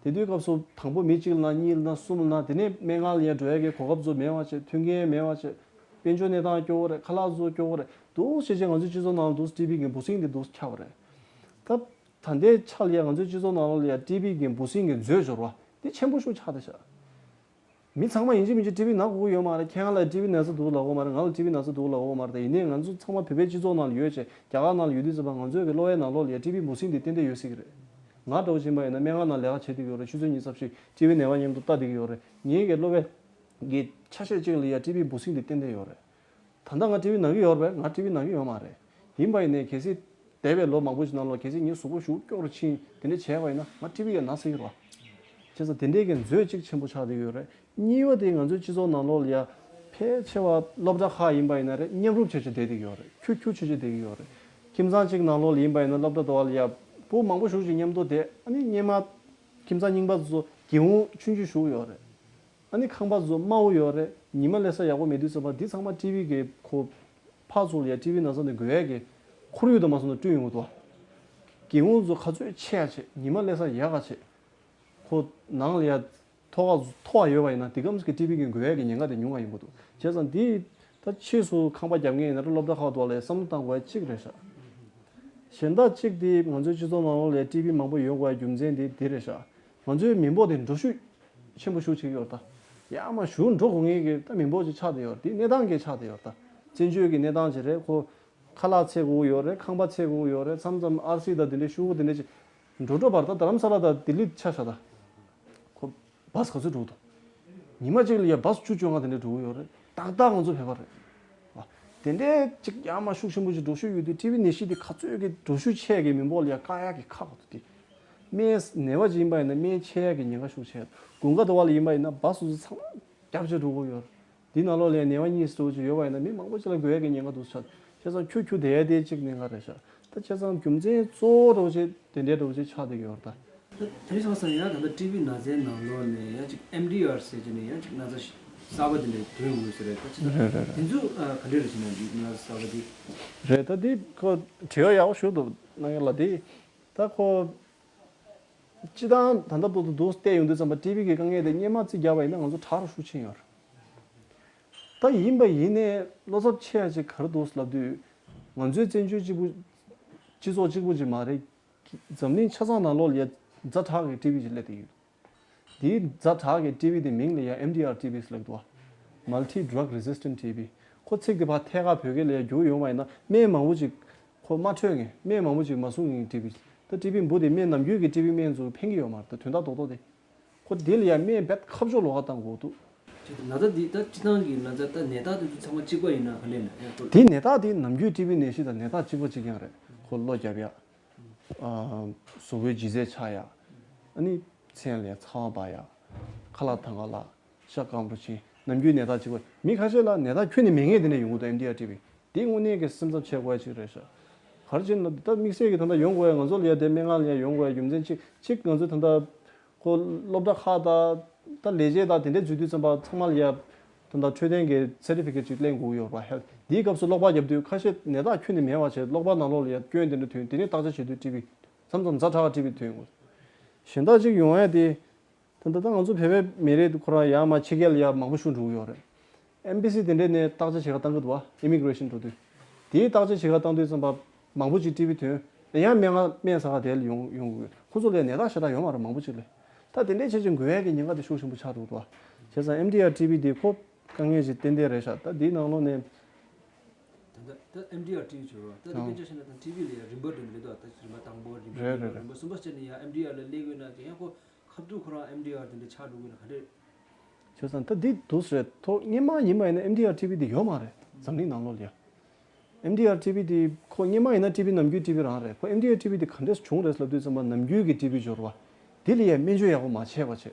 ད། དེ་དུས་སྐབས་སུ་དང་པོ་མི་གཅིག་ལ་ན་གཉིས་ལ་ན་གསུམ་ལ་ན་དེ་ནས་སྨན་ཁང་ལ་ཡ་འགྲོ་ཡ་གི་གོ་སྐབས་ཚོ་མེད་པ་བྱས། མཐུན་རྐྱེན་མེད་པ་བྱས། དཔལ་འབྱོར་གནས་སྟངས་སྐྱོ་བོ་རེད། ཁ་ལག་ཚོ་སྐྱོ་བོ་རེད། འདུག་ཞེས་བྱས་ང་ཚོའི་སྤྱི་ཚོགས་ནང་ལ་འདུག་ཊི་བི་གི་འབུ་སྲིན་དེ་འདུག་ཁྱབ་པ་རེད། ད་ད་ལྟའི་ཆ་ལ་ཡ་ང་ཚོའི་སྤྱི་ཚོགས་ནང་ལོགས་ལ་ཡ་ཊི་བི་གི་འབུ་སྲིན་གྱི་མཛོད་འབྱོར་བ་དེ་ཆེན་པོ་ཞིག་ཆགས་བསྡད་ཤག་མི་ཚང་མ་ཡིན་གཅིག་མིན་གཅིག་ཊི་བི་ན་དགོས་ཀྱི་ཡོད་མ་རེད། ཁྱེད་རང་ལ་ཊི་བི་ན་ཚ་འདུག་ལབ་ཀྱི་ཡོད་མ་རེད། ང་ལ་ཊི་བི་ན་ཚ་འདུག་ལབ་ཀྱི་ཡོད་མ་རེད། ད་ཡིན་ནའི་ང་ཚོ་ཚང་མ་བོད་པའི་སྤྱི་ཚོགས་ནང་ལ་ཡོད་བྱས་རྒྱ་གར་ནང་ལ་ཡོད་དུས་ཙམ་པ་ང་ཚོའི་གི་གློ་བའི་ནང་ལོགས་ལ་ཡ་ཊི་བི་འབུ་སྲིན་དེ་ཏན་ཏན་ཡོད་སྲིད་ཀྱི་རེད། ང་འདྲ་བོ་ཅིག་ཡིན་པ་ཡིན་ན་སྨན་ཁང་ནང་ལས་ཀ་བྱེད་བསྡད་ཀྱི་ཡོད་རེད། ཆུ་ཚོད་ཉི་ཤུ་རྩ་བཞི་ཊི་བི་ནད་པ་མཉམ་དུ་ལྟ་བསྡད་ཀྱི་ཡོད་རེད། ངའི་གི་གློ་བའི་གི་ཆ་ཤས་གཅིག་ལ་ཡ་ཊི་བི་འབུ་སྲིན་དེ་ཏན་ཏན་ཡོད་རེད། ད་ལྟ་ང་ཊི་བི་ན་གི་ཡོད་རེད་པས། ང་ཊི་བི་ན་གི་ཡོད་མ་རེད། ཡིན་པ་ཡིན་ནའི་གལ་སྲིད་འདས་པའི་ལོ་མང་པོ་ཞིག་ནང་ལོགས་གལ་སྲིད་ངའི་གཟུགས་པོ་ཞེ་པོ་སྐྱོ་རུ་ཕྱིན་དེ་འདྲ་བྱས་པ་ཡིན་ན་ང་ཊི་བི་ཡང་ན་སྲིད་ཀྱི་རེད་པ། བྱས་ཙང་དེ་འདྲའི་གི་མཛོད་གཅིག་ཆེན་པོ་ཆགས་བསྡད་ཡོད་རེད། གཉིས་པ་དེ་ང་ཚོའི་སྤྱི་ཚོགས་ནང་ལོགས་ལ་ཡ་ཕལ་ཆེ་བ་སློབ་གྲྭ་ཁག་ཡིན་པ་ཡིན་ན་རེད། མཉམ་རུབ་བྱས་བྱས་བསྡད་བསྡད་ཀྱི་ཡོད་རེད། ཁྱུ་ཁྱུ་བྱས་བྱས་བསྡད་ཀྱི་ཡོད་རེད། ཁྱིམ་ཚང་གཅིག་ནང་ལོགས་ལ་ཡིན་པ་ཡིན་ན་སློབ་གྲྭ་དེ་བ་ལ་ཡ་བུ་མང་པོ་ཞེ་པོ་ཅིག་མཉམ་དུ་བསྡད། ཨ་ནི་སྔོན་མ་ཁྱིམ་ཚང་རྙིང་པ་ཚོ་སྒེའུ་ཁུང་ཆུང་ཆུང་ཞིག་ཡོད་རེད། ཨ་ནི་ཁང་པ་ཚོ་དམའ་བོ་ཡོད་རེད། ཉི་མ་སླེབས་ས་ཡག་པོ་མེད་དུས་ཙམ་པ་འདི་ཚང་མ་ཊི་བི་གི་ཁོ་ཕར་ཚུར་ལ་ཡ་ཊི་བི་ན་ས་ནས་འགོས་ཡས་ཀྱི་ཁོར་ཡུག་དང་མ་སོང་ན་བསྐྲུན་ཡོང་གི་འདུག་སྒེའུ་ཁུང་ཚོ་ག་ཚོད་ཆེ་ཡ་ཆེ། ཉི་མ་སླེབས་ས་ཡག་ག་ཆེ། ཁོ་ནང་ལ་ཡ་ཐོག་ཁ་མཐོ་བ་ཡོད་པ་ཡིན་ན་དེ་གམ་གི་ཊི་བི་གི་འགོས་ཡས་ཀྱི་ཉེན་ཁ་དེ་ཉུང་བ་ཡིན་པ་འདུག་བྱས་ཙང་འདི་ད་ཕྱིས་སུ་ཁང་པ་རྒྱབ་མཁན་ཡིན་ན་རེད། སློབ་གྲྭ་ཁག་ཐོག་ལ་ཡ་བསམ་བློ་བཏང་དགོས་ཡ་གཅིག་རེད་ཤག་གཞན་དག་གཅིག་དེ་ང་ཚོའི་སྤྱི་ཚོགས་ནང་ལོགས་ལ་ཡ་ཊི་བི་མང་པོ་ཡོང་དགོས་ཡ་རྒྱུ་མཚན་དེ་འདི་རེད་ཤག་ང་ཚོའི་མི་འབོར་དེ་འགྲོ་ཤུགས་ཆེན་པོ་ཞེ་པོ་ཅིག་ཡོད་རེད་ད། ཡར་མར་ཞེ་པོ་འགྲོ་དགོས་མཁན་གྱི་ད་མི་འབོར་ཅིག་ཆགས་བསྡད་ཡོད་རེད། དེ་གནས་སྟངས་ཀྱི་ཆགས་བསྡད་ཡོད་རེད་ད། བཙན་བྱོལ་གྱི་གནས་སྟངས་ཅིག་རེད། ཁོ་ཁ་ལག་འཚོལ་དགོས་ཀྱི་ཡོད་རེད། ཁང་པ་འཚོལ་དགོས་ཀྱི་ཡོད་རེད། མཚམས་མཚམས་ཨར་སི་དང་དེ་འདྲའི་ཤོག་གུ་དེ་འདྲ་ཅིག་འགྲོ་འགྲོ་བར་ད་རྡ་རམ་ས་ལ་དང་ལྡི་ལི་ཆ་བཞག་ད། ཁོ་བཱས་ག་ཚོད་འགྲོ་འདུག་ཉི་མ་གཅིག་ལ་ཡ་བཱས་བཅུ་བཅོ་ལྔ་དེ་འདྲ་འགྲོ་གི་ཡོད་རེད། ཏག་ཏག་ང་ཚོ་བོད་པ་རེད། ཨ། དེ་འདྲའི་ཅིག་ཡར་མར་ཤུགས་ཆེན་པོ་ཅིག་འགྲོ་ཤུགས་ཡོད་དུས་ཊི་བི་ནད་གཞི་དེ་ག་ཚོད་ཀྱི་འགྲོ་ཤུགས་ཆེ་གི་མི་འབོར་ལ་ཡ་བཀག་ཡག་གི་ཁག་པོ་འདུག་སྟེ། སྨན་ནད་པ་ཅིག་ཡིན་པ་ཡིན་ན་སྨན་ཁྱེར་ཡག་གི་ཉེན་ཁ་ཤུགས་ཆེ། དགུན་ཁ་དུ་བ་ལ་ཡིན་པ་ཡིན་ན་བཱས་སོ་སོ་ཚང་མ་རྒྱབ་བྱས་འགྲོ་གི་ཡོད་རེད། འདི་ནང་ལོགས་ལ་ཡ་ནད་པ་གཉིས་སུ་ཅིག་ཡོད་པ་ཡིན་ན་མི་མང་པོ་ཅིག་ལ་འགོས་ཡག་གི་ཉེན་ཁ་འདུག་ཤག་བྱས་ཙང་ཁྱུ་ཁྱུ་བསྡད་ཡ་དེ་གཅིག་གནད་འགག་རེད་ཤག་ད་བྱས་ཙང་རྒྱུ་མཚན་གཙོ་བོ་འདྲ་བོ་ཅིག་དེ་འདྲའི་འདྲ་བོ་ཅིག་ཆགས་བསྡད་ཀྱི་ཡོད་རེད་ད། ད་དེ་རིང་སང་སང་ཡང་ད་ལྟ་ཊི་བི་ན་ཚའི་ནང་ལོགས་ནས་ཡང་ཅིག་ཨེམ་ཌི་ཨར་ཟེར་གྱི་ནས་ཡང་ཅིག་ན་ཚ་གསར་པ་དེ་འདྲ་ཐོན་ཡོང་གི་ཟེར་རེད། ད་ཅི་ད་རེད་རེད་རེད། དེ་ཚོ་ཨ་ག་འདྲ་རེད་ཟེར་ན་འདི་ན་ཚ་གསར་པ་འདི། རེད། ད་འདི་ཁོ་དྲི་བ་ཡག་པོ་ཞིག་འདུག་གནང་ཡ་ལ་འདི། ད་ཁོ་སྤྱི་བཏང་ད་ལྟ་བར་དུ་འདུག་བལྟས་ཡོང་དུས་ཙམ་པ་ཊི་བི་གི་དཀའ་ངལ་དེ་སྔོན་མ་རྩིས་བརྒྱབ་པ་ཡིན་ན་ང་ཚོ་དྲག་རུ་ཤུགས་ཆེན་ཡོད་རེད། ད་ཡིན་པ་ཡིན་ནའི་བློ་འཚབ་ཆེ་ཡ་ཅིག་ག་རེ་འདུག་ལབ་དུས། ང་ཚོའི་བཙན་བྱོལ་གཅིག་པུ་སྤྱི་ཚོགས་གཅིག་པུ་ཅིག་མ་རེད། འཛམ་གླིང་ཆ་ཚང་ནང་ལོགས་ལ་ཡ་ཛ་དྲག་གི་ཊི་བི་ཅིག་སླེབས་བསྡད་ཡོད། དེའི་ཛ་དྲག་གི་ཊི་བི་དེ་མིང་ལ་ཡ་ཨེམ་ཌི་ཨར་ཊི་བི་ཟེར་ལབ་འདུག་བ། Multi Drug Resistant ཊི་བི། ཁོ་ཚིག་དེ་ཕར་ཐད་ཀར་བོད་སྐད་ལ་ཡ་བསྒྱུར་ཡོང་བ་ཡིན་ན་སྨན་མང་པོ་ཅིག་ཁོ་མ་འཕྲོད་མཁན། སྨན་མང་པོ་ཅིག་མ་བཟུང་མཁན་ཊི་བི། ད་ཊི་བི་འབུ་དེ་སྨན་ནམ་རྒྱུན་གྱི་ཊི་བི་སྨན་ཚོ་ཕན་གྱི་ཡོད་མ་རེད། ད་དོན་དག་རྡོག་རྡོག་དེ། ཁོ་དེ་ལ་ཡ་སྨན་རྦད་ཁ་ཕྱོགས་ལོགས་ཀ་བཏང་དགོས་འདུག་ན་ཚ་འདི་ད་སྤྱི་བཏང་གི་ན་ཚ་ད་ནད་རྟགས་དེ་ཚོ་ཚང་མ་གཅིག་པ་ཡིན་ན་ག་འདྲས་ན་ཡང་ཁོ། དེ་ནད་རྟགས་དེ་ནམ་རྒྱུན་ཊི་བི་ནད་གཞི་དང་ནད་རྟགས་གཅིག་པ་གཅིག་རྐྱང་རེད། ཁོ་གློ་རྒྱབ་ཡ། ཨ། གཟུགས་པོའི་ལྗིད་ཚད་ཆག་ཡ། ཨ་ནི་མཚན་ལ་ཚ་བ་འབར་ཡ། ཁ་ལག་དང་ག་ལ་ཤ་སྐམ་པོ་ཕྱིན། ནམ་རྒྱུན་ནད་རྟགས་གཅིག་པ། མི་ཁ་ཤས་ལ་ནད་རྟགས་ཁྱོན་ནས་མེད་མཁན་དེ་འདྲ་ཡོང་གི་འདུག་ཨེམ་ཌི་ཨར་ཊི་བི། དེ་དངོས་གནས་ཀྱི་སེམས་འཚབ་བྱེད་དགོས་ཡ་ཅིག་རེད་ཤག་ག་རེ་བྱས་ན་ད་དམིགས་བསལ་གྱི་ད་ལྟ་ཡོང་དགོས་ཡ། ང་ཚོ་ལ་ཡ་དེ་སྨན་ཁང་ལ་ཡ་ཡོང་དགོས་ཡ་རྒྱུ་མཚན་གཅིག་གཅིག་ང་ཚོ་ད་ལྟ་ཁོ་སློབ་གྲྭ་ཁག་དང་ད་ལས་བྱེད་དང་དེ་འདྲས་འཛུལ་དུས་ཙམ་པ་ཚང་མ་ལ་ཡ་ད་ལྟ་འཕྲོད་བསྟེན་གྱི་སེར་ཊི་ཕི་ཀེཊ་ཅིག་ལེན་དགོས་ཡོད་རེད་པ། ཧེལ་ཐི། དེའི་སྐབས་སུ་གློག་པར་བརྒྱབ་དུས་ཁ་ཤས་ནད་རྟགས་ཁྱོན་ནས་མེད་པ་བྱས། གློག་པར་ནང་ལོགས་ལ་ཡ་སྐྱོན་དེ་འདྲ་ཐོན། དེ་ནས་བརྟག་དཔྱད་བྱེད་དུས་ཊི་བི་མཚམས་མཚམས་ཛ་དྲག་ཊི་བི་ཐོན་ཡོང་གི་འདུག་གཞན་དག་ཅིག་ཡོང་ཡ་དེ། ད་ལྟ་ད་ང་ཚོ་བོད་པའི་མི་རིགས་ཁོ་རང་ཡར་མར་ཕྱི་རྒྱལ་ལ་ཡར་མང་པོ་ཞིག་འགྲོ་གི་ཡོད་རེད། ཨེམ་བྷེ་སི་དེ་འདྲས་ནས་བརྟག་དཔྱད་བྱེད་གར་བཏང་གི་འདུག་བ། ཨི་མི་གྷི་རེ་ཤན་འགྲོ་དུས། དེའི་བརྟག་དཔྱད་བྱེད་གར་བཏང་དུས་ཙམ་པ་མང་པོ་ཅིག་ཊི་བི་ཐོན། ཡང་སྨན་ཁང་སྨན་ཟ་ག་དེ་ལ་ཡོང་ཡོང་གི་ཡོད། ཁོ་ཚོ་ལ་ནད་རྟགས་ཞེ་དྲག་ཡོད་མ་རེད། མང་པོ་ཅིག་ལ། ད་དེ་འདྲས་བྱས་ཅིག་འགོས་ཡག་གི་ཉེན་ཁ་དེ་ཤུགས་ཆེན་པོ་ཆགས་འདུག་འདུག་བ། བྱས་ཙང་ཨེམ་ཌི་ཨར་ཊི་བི་དེ་ཁོ་དཀའ་ངལ་ཅིག་ཏན་ཏན་རེད་ཤག་ད་དེའི་ནང་ལོགས་ནས། ད་ད་ད་ཨེམ་ཌི་ཨར་ཊི་བི་བྱོས་རོགས། ད་དེ་ཨང་། དཔེ་ཆ་བཞག་ན་ད་ཊི་བི་ལ་ཡང་རིམ་པ་འདྲ་མི་འདུག་ད་རིམ་པ་དང་པོ། རིམ་པ་རེད་གཉིས་པ། རེད་རེད། རིམ་པ་གསུམ་པ་བྱས་ནས་ཡང་ཨེམ་ཌི་ཨར་ལ་སླེབས་དགོས་ན་དེ་ཡང་ཁོ། ཁ་ཐུག་ཁོ་རང་ཨེམ་ཌི་ཨར་དེ་འདྲ་ཆགས་འགྲོ་གི་ན་ག་འདྲས། བྱས་ཙང་ད་འདི་འདུག་ཟེར། ཐོག་སྔོན་མ་ཡིན་པ་ཡིན་ན་ཨེམ་ཌི་ཨར་ཊི་བི་དེ་ཡོད་མ་རེད། འཛམ་གླིང་ནང་ལོགས་ལ་ཡ། ཨེམ་ཌི་ཨར་ཊི་བི་དེ་ཁོ་སྔོན་མ་ཡིན་ན་ཊི་བི་ནམ་རྒྱུན་ཊི་བི་རང་རེད། ཁོ་ཨེམ་ཌི་ཨར་ཊི་བི་དེ་ག་འདྲས་བྱུང་རེད་ལབ་དུས་ཙམ་པ་ནམ་རྒྱུན་གྱི་ཊི་བི་སྦྱོར་བ་དེ་ལ་ཡ་སྨན་བཅོས་ཡག་པོ་མ་བྱས་པ་བྱས།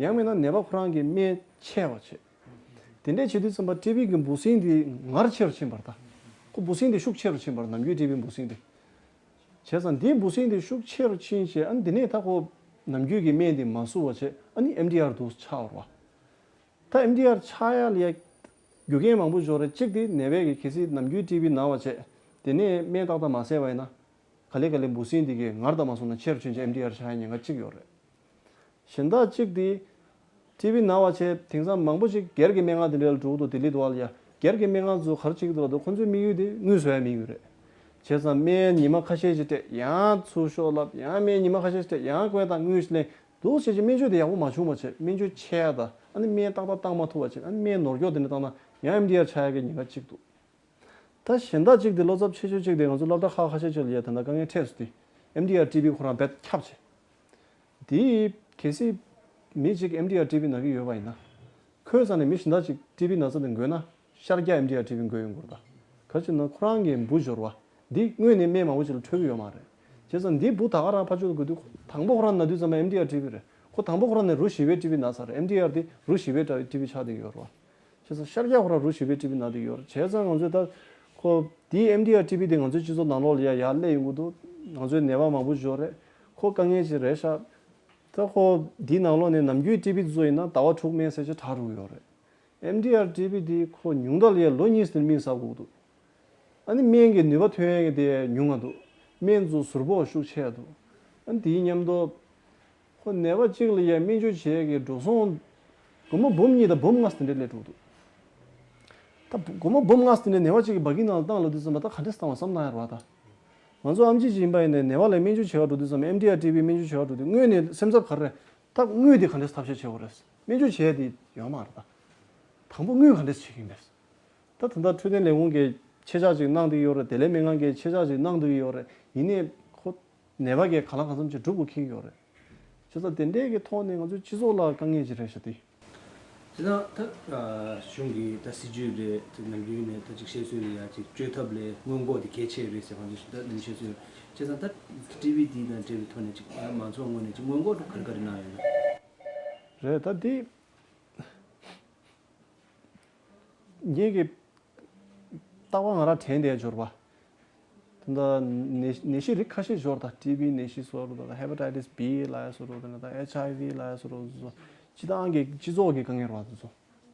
ཡང་མིན་ན་ནད་པ་ཁོ་རང་གི་སྨན་ཆད་པ་བྱས། དེ་འདྲས་བྱེད་དུས་ཙམ་པ་ཊི་བི་གི་འབུ་སྲིན་དེ་སྔར་ཆེ་རུ་ཕྱིན་པ་རེད་ད། ཁོ་འབུ་སྲིན་དེ་ཤུགས་ཆེ་རུ་ཕྱིན་པ་རེད། ནམ་རྒྱུན་ཊི་བི་འབུ་སྲིན་དེ། བྱས་ཙང་དེའི་འབུ་སྲིན་དེ་ཤུགས་ཆེ་རུ་ཕྱིན་བྱས། ཨ་ནི་དེ་ནས་ད་ཁོ་ནམ་རྒྱུན་གྱི་སྨན་དེ་མ་བསུ་བ་བྱས། ཨ་ནི་ཨེམ་ཌི་ཨར་དུ་ཆགས་པ་རེད་བ། ད་ཨེམ་ཌི་ཨར་ཆགས་ཡ་ལ་ཡ་རྒྱུ་རྐྱེན་མང་པོ་ཡོད་རེད། གཅིག་དེ་ནད་པས་ཀྱི་གལ་སྲིད་ནམ་རྒྱུན་ཊི་བི་ན་བ་བྱས། དེ་ནས་སྨན་ཏག་ཏག་མ་བཟས་པ་ཡིན་ན། ག་ལེ་ག་ལེ་འབུ་སྲིན་དེ་གས་སྔར་དང་མ་སོང་ན་ཆེ་རུ་ཕྱིན་བྱས་ཨེམ་ཌི་ཨར་ཆགས་ཡ་ཉེན་ཁ་གཅིག་ཡོད་རེད། གཞན་དག་གཅིག་དེ། ཊི་བི་ན་བ་བྱས་དེང་སང་མང་པོ་ཞིག་སྒེར་གྱི་སྨན་ཁང་དེ་འདྲ་ལ་འགྲོ་གི་འདུག་ལྡི་ལི་འདྲ་བ་ལ་ཡ། སྒེར་གྱི་སྨན་ཁང་ཚོ་ག་རེ་བྱེད་ཀྱི་འདུག་ལབ་དུས་ཁོང་ཚོའི་དམིགས་ཡུལ་དེ་དངུལ་བཟོ་ཡ་དམིགས་ཡུལ་རེད། བྱས་ཙང་སྨན་ཉི་མ་ཁ་ཤས་ཤིག་སྤྲད། ཡང་ཚུར་ཤོག་ལབ། ཡང་སྨན་ཉི་མ་ཁ་ཤས་ཤིག་སྤྲད། ཡང་བཀོད་དང་དངུལ་ཞིག་ལེན་འདུག་བྱས་བྱས་སྨན་བཅོས་དེ་ཡག་པོ་མ་བྱུང་བ་བྱས། སྨན་བཅོས་ཆད་ཡ་དང་། ཨ་ནི་སྨན་ཏག་ཏག་བཏང་མ་ཐུབ་པ་བྱས། ཨ་ནི་སྨན་ནོར་སྐྱོག་དེ་འདྲ་བཏང་ན་ཡང་ཨེམ་ཌི་ཨར་ཆགས་ཡ་གི་ཉེན་ཁ་གཅིག་འདུག་ད་གཞན་དག་ཅིག་དེ། བློ་འཚབ་ཆེ་ཤོས་ཅིག་དེ་ང་ཚོ་སློབ་གྲྭ་ཁག་ཁ་ཤས་ཅིག་ལ་ཡ་ད་ལྟ་དཀའ་ངལ་འཕྲད་སོང་སྟེ། ཨེམ་ཌི་ཨར་ཊི་བི་ཁོ་རང་རྦད་ཁྱབ་བྱས། དེ་གལ་སྲིད་མི་གཅིག་ཨེམ་ཌི་ཨར་ཊི་བི་ན་གི་ཡོད་པ་ཡིན་ན། ཁོའི་རྩ་ནས་མི་གཞན་དག་ཅིག་ཊི་བི་ན་ཚ་དེ་འགོས་ན་ཤར་རྒྱག་ཨེམ་ཌི་ཨར་ཊི་བི་འགོས་ཡོང་གི་རེད་ད། ག་རེ་བྱས་ན་ཁོ་རང་གི་འབུ་སྦྱོར་བ་འདི་དངོས་གནས་སྨན་མང་པོ་ཅིག་ལ་འཕྲོད་ཀྱི་ཡོད་མ་རེད། བྱས་ཙང་འདི་འབུ་ད་ག་རང་ཕར་ཕྱོགས་ལ་འགོས་དུས། དང་པོ་ཁོ་རང་ན་དུས་ཙམ་པ་ཨེམ་ཌི་ཨར་ཊི་བི་རེད། ཁོ་དང་པོ་ཁོ་རང་ནས་རུ་བཞི་པའི་ཊི་བི་ན་ཚར་རེད། ཨེམ་ཌི་ཨར་དེ་རུ་བཞི་པའི་ཊི་བི་ཆགས་བསྡད་ཡོད་རེད་བ། བྱས་ཙང་ཤར་རྒྱག་ཁོ་རང་རུ་བཞི་པའི་ཊི་བི་ན་དེ་ཡོད་རེད། བྱས་ཙང་ང་ཚོས་ད་ཁོ་དེའི་ཨེམ་ཌི་ཨར་ཊི་བི་དེ་ང་ཚོའི་སྤྱི་ཚོགས་ནང་ལོགས་ལ་ཡ་ཡར་སླེབས་ཡོང་གི་འདུག་ང་ཚོའི་ནད་པ་མང་པོ་ཞིག་ཡོད་རེད། ཁོ་དཀའ་ངལ་ཅིག་རེད་ཤག་ད་ཁོ་དེའི་ནང་ལོགས་ནས་ནམ་རྒྱུན་ཊི་བི་ཚོ་ཡིན་ན་ཟླ་བ་དྲུག་སྨན་བཟས་བྱས་དྲག་འགྲོ་གི་ཡོད་རེད། ཨེམ་ཌི་ཨར་ཊི་བི་དེ་ཁོ་ཉུང་མཐའ་ལ་ཡ་ལོ་གཉིས་ཙམ་དམིགས་བསལ་དགོས་ཀྱི་འདུག་ཨ་ནི་སྨན་གྱི་ནུས་པ་ཐོན་ཡས་ཀྱི་དེ་ཉུང་ང་འདུག་སྨན་ཚོ་ཟུར་ཕོག་ཤུགས་ཆེ་འདུག་ཨ་ནི་དེའི་མཉམ་དུ། ཁོ་ནད་པ་གཅིག་ལ་ཡ་སྨན་བཅོས་བྱེད་ཀྱི་འགྲོ་སོང་། སྒོར་མོ་འབུམ་གཉིས་དང་འབུམ་ལྔ་དེ་འདྲ་སླེབས་འགྲོ་འདུག་ད་སྒོར་མོ་འབུམ་ལྔ་དེ་འདྲ་ནད་པ་གཅིག་གི་སྦ་ཁི་ནང་ལ་བཏང་ལབ་དུས་ཙམ་པ་ད་ག་འདྲས་བཏང་བ་བསམ་བཏང་ཡ་རེད་བ་ད། ང་ཚོ་ཨེམ་ཆི་ཅིག་ཡིན་པ་ཡིན་ནའི་ནད་པ་ལ་སྨན་བཅོས་བྱེད་ག་འགྲོ་དུས་ཙམ་པ། ཨེམ་ཌི་ཨར་ཊི་བི་སྨན་བཅོས་བྱེད་ག་འགྲོ་དུས་དངོས་གནས་སེམས་འཚབ་ག་རེ་རེད། ད་དངུལ་དེ་ག་འདྲས་ཐབས་ཤེས་བྱེད་དགོས་རེད། སྨན་བཅོས་བྱེད་ཡ་དེ་ཡོད་མ་རེད་ད། དང་པོ་དངུལ་ག་འདྲས་བྱེད་ཀྱི་ཡིན་པས། ད་ད་ལྟ་འཕྲོད་བསྟེན་ལས་ཁུངས་ཀྱིས་ཆེད་བཅག་ཅིག་གནང་བསྡད་ཡོད་རེད། བདེ་ལེགས་སྨན་ཁང་གིས་ཆེད་བཅག་ཅིག་གནང་བསྡད་ཡོད་རེད། ཡིན་ནའི་ཁོ་ནད་པ་གིས་གང་ལ་གང་འཚམ་ཅིག་སྒྲུབ་དགོས་ཀྱི་ཡོད་རེད། བྱས་ཙང་དེ་འདྲའི་གི་ཐོག་ནས་ང་ཚོའི་སྤྱི་ཚོགས་ལ་དཀའ་ངལ་ཅིག་རེད་ཤག་དེ། དེ་དང་ད་གཞུང་གི་ད་སྲིད་ཇུས་རེད། དེ་ནམ་རྒྱུན་ནས་ད་ཅིག་བཤད་སྲོལ་ཡ་ཅིག་བཅོས་ཐབས་ལས་སྔོན་འགོག་དེ་གལ་ཆེ་རེད་ཟེར་གང་ཅི་ཞིག་ད་ནམ་བཤད་སྲོལ་ཡོད། བྱས་ཙང་ད་ཊི་བི་དེ་དང་འབྲེལ་བའི་ཐོག་ནས་ཅིག་ད་མང་ཚོགས་ངོས་ནས་ཅིག་སྔོན་འགོག་ག་རེ་ག་རེ་གནང་ཡོད་ན། རེད་ད་དེ། ངེད་ཀྱི་རྟག་པར་ང་རང་དྲན་བསྡད་ཡོད་རེད་བ། ད་ལྟ་ནད་ནད་གཞི་རིགས་ཁ་ཤས་ཡོད་རེད་ད། ཊི་བི་ནད་གཞི་བཟོ་འདྲ་ད། ཧེ་པ་ཊའི་ཊི་སི་བི་ལབ་ཡ་བཟོ་འདྲ་ད། ད་ལྟ་ཨེཆ་ཨའི་ཝི་ལབ་ཡ་བཟོ་འདྲ་བཟོ། སྤྱི་བཏང་གི་སྤྱི་ཚོགས་ཀྱི་དཀའ་ངལ་རེད་བ། དེ་ཚོ་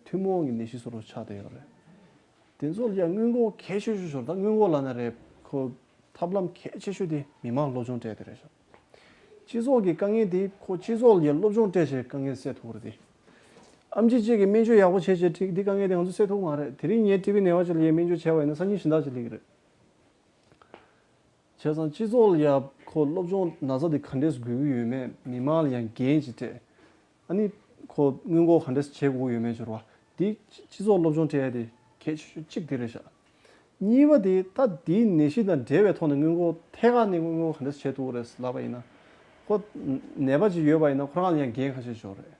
ཐུན་མོང་གི་ནད་གཞི་བཟོ་འདྲ་ཆགས་བསྡད་ཡོད་རེད། དེ་ཚོ་ལ་ཡ་སྔོན་འགོག་གལ་ཆེ་ཤོས་ཤོར་ད། སྔོན་འགོག་ལབ་ན་རེད། ཁོ་ཐབས་ལམ་གལ་ཆེ་ཤོས་དེ་མི་མང་སློབ་སྦྱོང་སྤྲད་དེ་རེད་ཤག་སྤྱི་ཚོགས་ཀྱི་དཀའ་ངལ་དེ་ཁོ་སྤྱི་ཚོགས་ལ་ཡ་སློབ་སྦྱོང་སྤྲད་བྱས་དཀའ་ངལ་སེལ་ཐུབ་ཀྱི་རེད་དེ། ཨེམ་ཆི་གཅིག་གིས་སྨན་བཅོས་ཡག་པོ་བྱས་བྱས་འགྲིག་འདི་དཀའ་ངལ་དེ་ང་ཚོས་སེལ་ཐུབ་མ་རེད། དེ་རིང་ངས་ཊི་བི་ནད་པ་ཅིག་ལ་ཡ་སྨན་བཅོས་བྱས་པ་ཡིན་ན་སང་ཉིན་གཞན་དག་ཅིག་སླེབས་ཀྱི་རེད། བྱས་ཙང་སྤྱི་ཚོགས་ལ་ཡ་ཁོ་སློབ་སྦྱོང་ན་ཚ་དེ་ག་འདྲས་དགོས་ཀྱི་ཡོད་མེད། མི་མང་ལ་ཡ་འགན་ཅིག་སྤྲད། ཨ་ནི་ཁོ་སྔོན་འགོག་ག་འདྲས་བྱེད་དགོས་ཀྱི་ཡོད་མེད་སྦྱོར་བ་འདི་སྤྱི་ཚོགས་སློབ་སྦྱོང་སྤྲད་ཡ་དེ་གལ་ཆེ་ཤོས་གཅིག་དེ་རེད་ཤག་གཉིས་པ་དེ་ད་འདིའི་ནད་གཞི་དང་འབྲེལ་བའི་ཐོག་ནས་སྔོན་འགོག་ཐད་ཀར་ནས་སྔོན་འགོག་ག་འདྲས་བྱེད་ཐུབ་ཀྱི་རེད་ལབ་པ་ཡིན་ན། ཁོ་ནད་པ་ཅིག་ཡོད་པ་ཡིན་ན་ཁོ་རང་ལ་ཡང་འགན་ཁ་ཤས་ཤིག་ཡོད་རེད།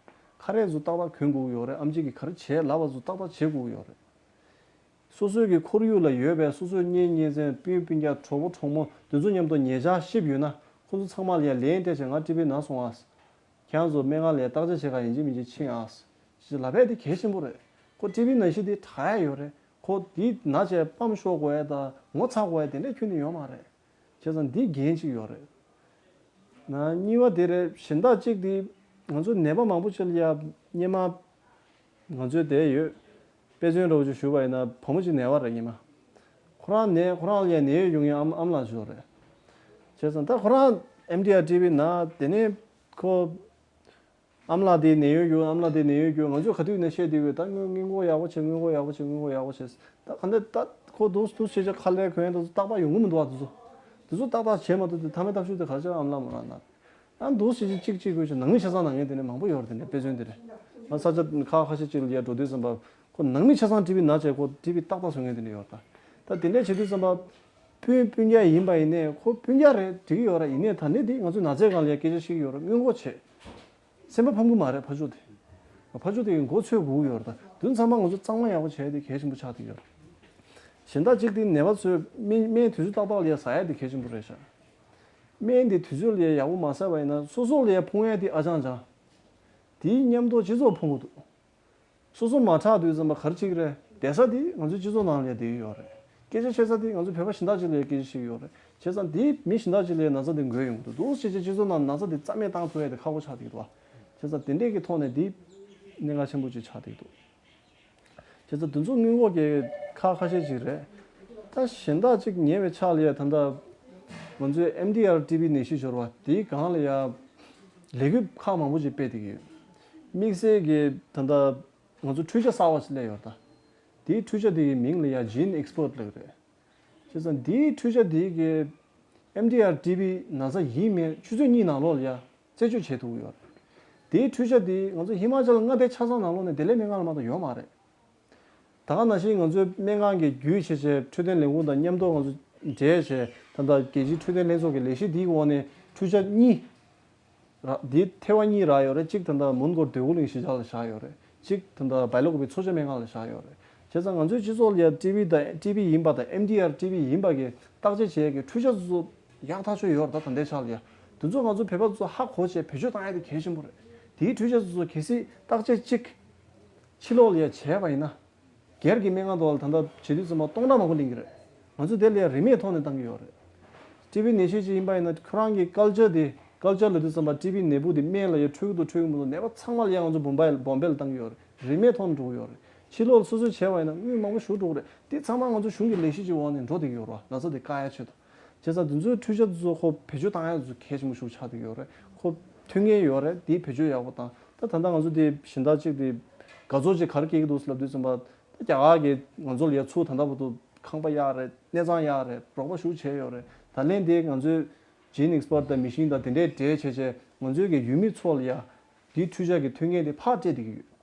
ཁ་རས་ཚོ་ཏག་ཏག་གོན་དགོས་ཀྱི་ཡོད་རེད། ཨེམ་ཆི་གིས་ག་རེ་བྱེད་ལབ་པ་ཚོ་ཏག་ཏག་བྱེད་དགོས་ཀྱི་ཡོད་རེད། སོ་སོའི་གི་ཁོར་ཡུག་ལ་ཡོད་པའི་སོ་སོའི་གཉེན་ཉེ་ཚན་སྤུན་སྤུན་ཀྱག་གྲོགས་པོ་གྲོགས་མོ་འདི་ཚོ་མཉམ་དུ་ཉེ་ཆར་གཤིབས་ཡོད་ན་ཁོ་ཚོ་ཚང་མ་ལ་ཡང་ལན་སྤྲད་བྱས་ང་ཊི་བི་ན་སོང་ཨ། ཁྱེད་རང་ཚོ་སྨན་ཁང་ལ་བརྟག་དཔྱད་བྱེད་ག་ཡིན་གཅིག་མིན་གཅིག་ཕྱིན་ཨ། ཞེས་ལབ་ཡ་དེ་གལ་ཆེན་པོ་རེད། ཁོ་ཊི་བི་ནད་གཞི་དེ་དྲག་ཡ་ཡོད་རེད། ཁོ་དེ་ན་བྱས་སྤམ་ཤོར་དགོས་ཡ་དང་ངོ་ཚ་དགོས་ཡ་དེ་འདྲ་ཁྱོན་ནས་ཡོད་མ་རེད། བྱས་ཙང་འདི་འགན་གཅིག་ཡོད་རེད། ན་གཉིས་པ་དེ་རེད། གཞན་དག་གཅིག་དེ་ང་ཚོ་ནད་པ་མང་པོ་ཅིག་ལ་ཡ་སྔོན་མ་ང་ཚོའི་དེ་ཡོད། དཔེ་མཚོན་འདྲ་བོ་ཅིག་ཞུས་པ་ཡིན་ན་བུ་མོ་ཅིག་ནད་པ་རེད་སྔོན་མ། ཁོ་རང་ནད་ཁོ་རང་ལ་ཡ་ནད་གཡོག་ཡོང་མཁན་ཨམ་ཨམ་ལགས་ཅིག་ཡོད་རེད། བྱས་ཙང་ད་ཁོ་རང་ཨེམ་ཆི་ཨར་ཊི་བི་ན་དེ་ནས་ཁོ་ཨམ་ལགས་དེ་ནད་གཡོག་ཡོད། ཨམ་ལགས་དེ་ནད་གཡོག་ཡོད། ང་ཚོས་ག་དུས་ནས་བཤད་བསྡད་ཡོད། ད་སྔོན་སྔོན་འགོག་ཡག་པོ་བྱེད། སྔོན་འགོག་ཡག་པོ་བྱེད། སྔོན་འགོག་ཡག་པོ་བྱེད། ད་ག་འདྲ་ད་ཁོ་འདུག་འདུག་བྱེད་བྱེད་ཁ་ལས་གོན་འདུག་ཏག་ཏག་ཡོང་གི་མི་འདུག་ཨ། འདུག་འདུག་ཏག་ཏག་བྱེད་མ་ཐུབ་དུས་མཐའ་མའི་ཐབས་ཤུགས་དེ་ག་ཚོད་ཨམ་ལགས་མོ་རང་ན། ཨ་འདུག་བྱེད་བྱེད་གཅིག་གཅིག་དགོས་བྱེད་ནང་མི་ཆ་ཚང་ནང་ངས་དེ་ནས་མང་པོ་ཡོད་རེད། དེ་ནས་དཔེ་མཚོན་དེ་རེད། ང་ས་ཆ་ཁ་ཁ་ཤས་གཅིག་ལ་ཡར་འགྲོ་དུས་ཙམ་པ་ཁོ་ནང་མི་ཆ་ཚང་ཊི་བི་ན་བྱས་ཁོ་ཊི་བི་ཏག་ཏག་བཟོ་མཁན་དེ་འདྲ་ཡོད་རེད་ད། ད་དེ་འདྲས་བྱེད་དུས་ཙམ་པ་སྤུན་སྤུན་ཀྱག་ཡིན་པ་ཡིན་ནའི་ཁོ་སྤུན་ཀྱག་རེད། འགྲིག་གི་ཡོད་རེད། ཡིན་ནའི་ད་ནི་དེ་ང་ཚོའི་ན་ཚའི་སྒང་ལ་ཡ་སྐད་ཆ་བཤད་ཀྱི་ཡོད་རེད། སྔོན་འགོག་བྱེད། སེམས་པ་ཕམ་གི་མ་རེད། ཕར་ཕྱོགས་དེ། ཕར་ཕྱོགས་དེ་མགོ་ཚོས་དགོས་ཀྱི་ཡོད་རེད་ད། དུས་ཚང་མ་ང་ཚོ་གཙང་མ་ཡག་པོ་བྱས་ཏེ་གལ་ཆེན་པོ་ཆགས་བསྡད་ཡོད་རེད། གཞན་དག་གཅིག་དེ་ནད་པ་ཚོས་སྨན་སྨན་དུས་ཚོད་ཏག་ཏག་ལ་ཡ་ཟ་ཡ་དེ་གལ་ཆེན་པོ་རེད་ཤག་སྨན་དེ་དུས་ཚོད་ལ་ཡ་ཡག་པོ་མ་ཟ་བ་ཡིན་ན་སོ་སོ་ལ་ཡ་ཕོག་ཡ་དེ་ཨ་ཅང་ཅང་། དེའི་མཉམ་དུ་སྤྱི་ཚོགས་ཕོངས་ཀྱི་འདུག་སོ་སོ་མ་དྲག་དུས་ཙམ་པ་ག་རེ་བྱེད་ཀྱི་རེད། བསྡད་ས་དེ་ང་ཚོའི་སྤྱི་ཚོགས་ནང་ལ་ཡ་བསྡད་ཀྱི་ཡོད་རེད། སྐད་ཆ་བཤད་ས་དེ་ང་ཚོ་བོད་པ་གཞན་དག་ཅིག་ལ་ཡ་སྐད་ཆ་བཤད་ཀྱི་ཡོད་རེད། བྱས་ཙང་དེ་མི་གཞན་དག་ཅིག་ལ་ཡ་ན་ཚ་དེ་འགོས་ཡོང་གི་འདུག་འདུག་སེ་བྱས་བྱས་སྤྱི་ཚོགས་ནང་ན་ཚ་དེ་རྩ་མེད་བཏང་ཐུབ་ཡ་དེ་ཁག་པོ་ཆགས་བསྡད་ཀྱི་འདུག་བ། བྱས་ཙང་དེ་འདྲས་ཀྱི་ཐོག་ནས་དེ་གནད་འགག་ཆེན་པོ་ཅིག་ཆགས་བསྡད་ཀྱི་འདུག་བྱས་ཙང་དེ་ཚོ་སྔོན་འགོག་གི་ཁག་ཁ་ཤས་ཅིག་རེད། ད་གཞན་དག་ཅིག་ཉེ་བའི་ཆར་ལ་ཡ་ད་ལྟ་ང་ཚོའི་ཨེམ་ཌི་ཨར་ཊི་བི་ནད་གཞི་འབྱོར་བ་དེའི་སྒང་ལ་ཡ་ལས་འགུལ་ཁག་མང་པོ་ཅིག་སྤེལ་བསྡད་ཀྱི་ཡོད། དམིགས་བསལ་གྱི་ད་ལྟ་ང་ཚོ་འཕྲུལ་ཆ་གསར་བ་ཞིག་སླེབས་ཡོད་རེད་ད། དེའི་འཕྲུལ་ཆ་དེ་གི་མིང་ལ་ཡ་ཇིན་ཨེགས་པར་ཊི་ལབ་ཀྱི་རེད། བྱས་ཙང་དེའི་འཕྲུལ་ཆ་དེ་གི་ཨེམ་ཌི་ཨར་ཊི་བི་ན་ཚ་ཡིན་མེད་ཆུ་ཚོད་གཉིས་ནང་ལོགས་ལ་ཡ་རྩད་གཅོད་བྱེད་ཐུབ་ཀྱི་ཡོད་རེད། དེའི་འཕྲུལ་ཆ་དེ་ང་ཚོ་ཧི་མ་ཅལ་མངའ་སྡེ་ཆ་ཚང་ནང་ལོགས་ནས་བདེ་ལེགས་སྨན་ཁང་ལ་མ་གཏོགས་ཡོད་མ་རེད། ད་ག་ནང་བཞིན་ང་ཚོའི་སྨན་ཁང་གི་བརྒྱུད་བྱས་བྱས་འཕྲོད་བསྟེན་ལས་ཁུངས་དང་མཉམ་དུ་ང་ཚོ་འབྲེལ་བྱས་ད་ལྟ་རྒྱལ་སྤྱིའི་འཕྲོད་བསྟེན་ལྷན་ཚོགས་ཀྱི་ལས་གཞི་འདིའི་འོག་ནས་འཕྲུལ་ཆ་གཉིས་རག་འདིའི་ཐེ་བ་གཉིས་རག་ཡོད་རེད། གཅིག་ད་ལྟ་མོན་གྷོ་འདོད་རྒུ་གླིང་གཞིས་ཆགས་ལ་བཞག་ཡོད་རེད། གཅིག་ད་ལྟ་བའི་ལོ་ཀོ་པའི་འཚོ་བྱེད་སྨན་ཁང་ལ་བཞག་ཡོད་རེད། བྱས་ཙང་ང་ཚོའི་སྤྱི་ཚོགས་ལ་ཡ་ཊི་བི་དང་ཊི་བི་ཡིན་པ་དང་ཨེམ་ཌི་ཨར་ཊི་བི་ཡིན་པ་གི་བརྟག་དཔྱད་བྱེད་ཡས་ཀྱི་འཕྲུལ་ཆ་ཚོ་ཡག་ཐག་ཆོད་ཡོད་རེད། ད་ད་ལྟའི་ཆར་ལ་ཡ་དེ་ཚོ་ང་ཚོ་བོད་པ་ཚོ་ཧ་གོ་བྱས་བེད་སྤྱོད་བཏང་ཡ་དེ་གལ་ཆེན་པོ་རེད། དེའི་འཕྲུལ་ཆ་ཚོ་གལ་སྲིད་བརྟག་དཔྱད་གཅིག་ཕྱི་ལོགས་ལ་ཡ་བྱས་པ་ཡིན་ན། སྒེར་གྱི་སྨན་ཁང་དུ་ལ་ད་ལྟ་བྱེད་དུས་ཙམ་པ་སྟོང་ཕྲག་མང་པོ་ལེན་གྱི་རེད། ང་ཚོས་དེ་ལ་ཡ་རིན་མེད་ཐོག་ནས་བཏང་གི་ཡོད་རེད། ཊི་བི་ནད་གཞི་ཅིག་ཡིན་པ་ཡིན་ན་ཁོ་རང་གི་ཀལ་ཅར་དེ་ཀལ་ཅར་ལབ་དུས་ཙམ་པ་ཊི་བི་ནད་འབུ་དེ་སྨན་ལ་ཡ་འཕྲོད་ཀྱི་འདུག་འཕྲོད་ཀྱི་མི་འདུག་ནད་པ་ཚང་མ་ལ་ཡ་ང་ཚོ་བོམ་བེ་བོམ་བེ་ལ་བཏང་གི་ཡོད་རེད། རིན་མེད་ཐོག་ནས་འགྲོ་གི་ཡོད་རེད། ཕྱི་ལོགས་ལ་སོ་སོས་བྱས་པ་ཡིན་ན་དངུལ་མང་པོ་ཞེ་དྲག་འགྲོ་གི་རེད། དེ་ཚང་མ་ང་ཚོ་གཞུང་གི་ལས་གཞི་ཅིག་འོག་ནས་འགྲོ་བསྡད་ཀྱི་ཡོད་རེད་བ། ན་ཚ་དེ་བཀག་ཡ་ཆེད་དུ། བྱས་ཙང་དེ་ཚོའི་འཕྲུལ་ཆ་དེ་ཚོ་ཁོ་བེད་སྤྱོད་བཏང་ཡ་དེ་ཚོ་གལ་ཆེན་པོ་ཞིག་ཆགས་བསྡད་ཡོད་རེད། ཁོ་མཐུན་རྐྱེན་ཡོད་རེད། དེའི་བེད་སྤྱོད་ཡག་པོ་བཏང་། ད་ད་ལྟ་ང་ཚོ་དེ་གཞན་དག་ཅིག་དེ་དགའ་ཚོར་ཅིག་ག་རེ་སྐྱེ་གི་འདུག་ལབ་དུས་ཙམ་པ། ད་རྒྱ་གར་གྱིས་ང་ཚོ་ལ་ཡ་ཚུར་ད་ལྟ་བར་དུ་ཁང་པ་གཡར་རེད། གནས་ཚང་གཡར་རེད། རོགས་པ་ཞེ་དྲག་བྱས་ཡོད་རེད། ད་ལན་དེ་ང་ཚོའི་ཇིན་ཨེགས་པར་ཊི་དང་མེ་ཤིན་དང་དེ་འདྲའི་འབྲེལ་བྱས་བྱས་ང་ཚོའི་གི་ཡུལ་མི་ཚོ་ལ་ཡ་དེའི་འཕྲུལ་ཆ་གི་མཐུན་རྐྱེན་དེ་ཕར་སྤྲད་བསྡད་ཀྱི་ཡོད།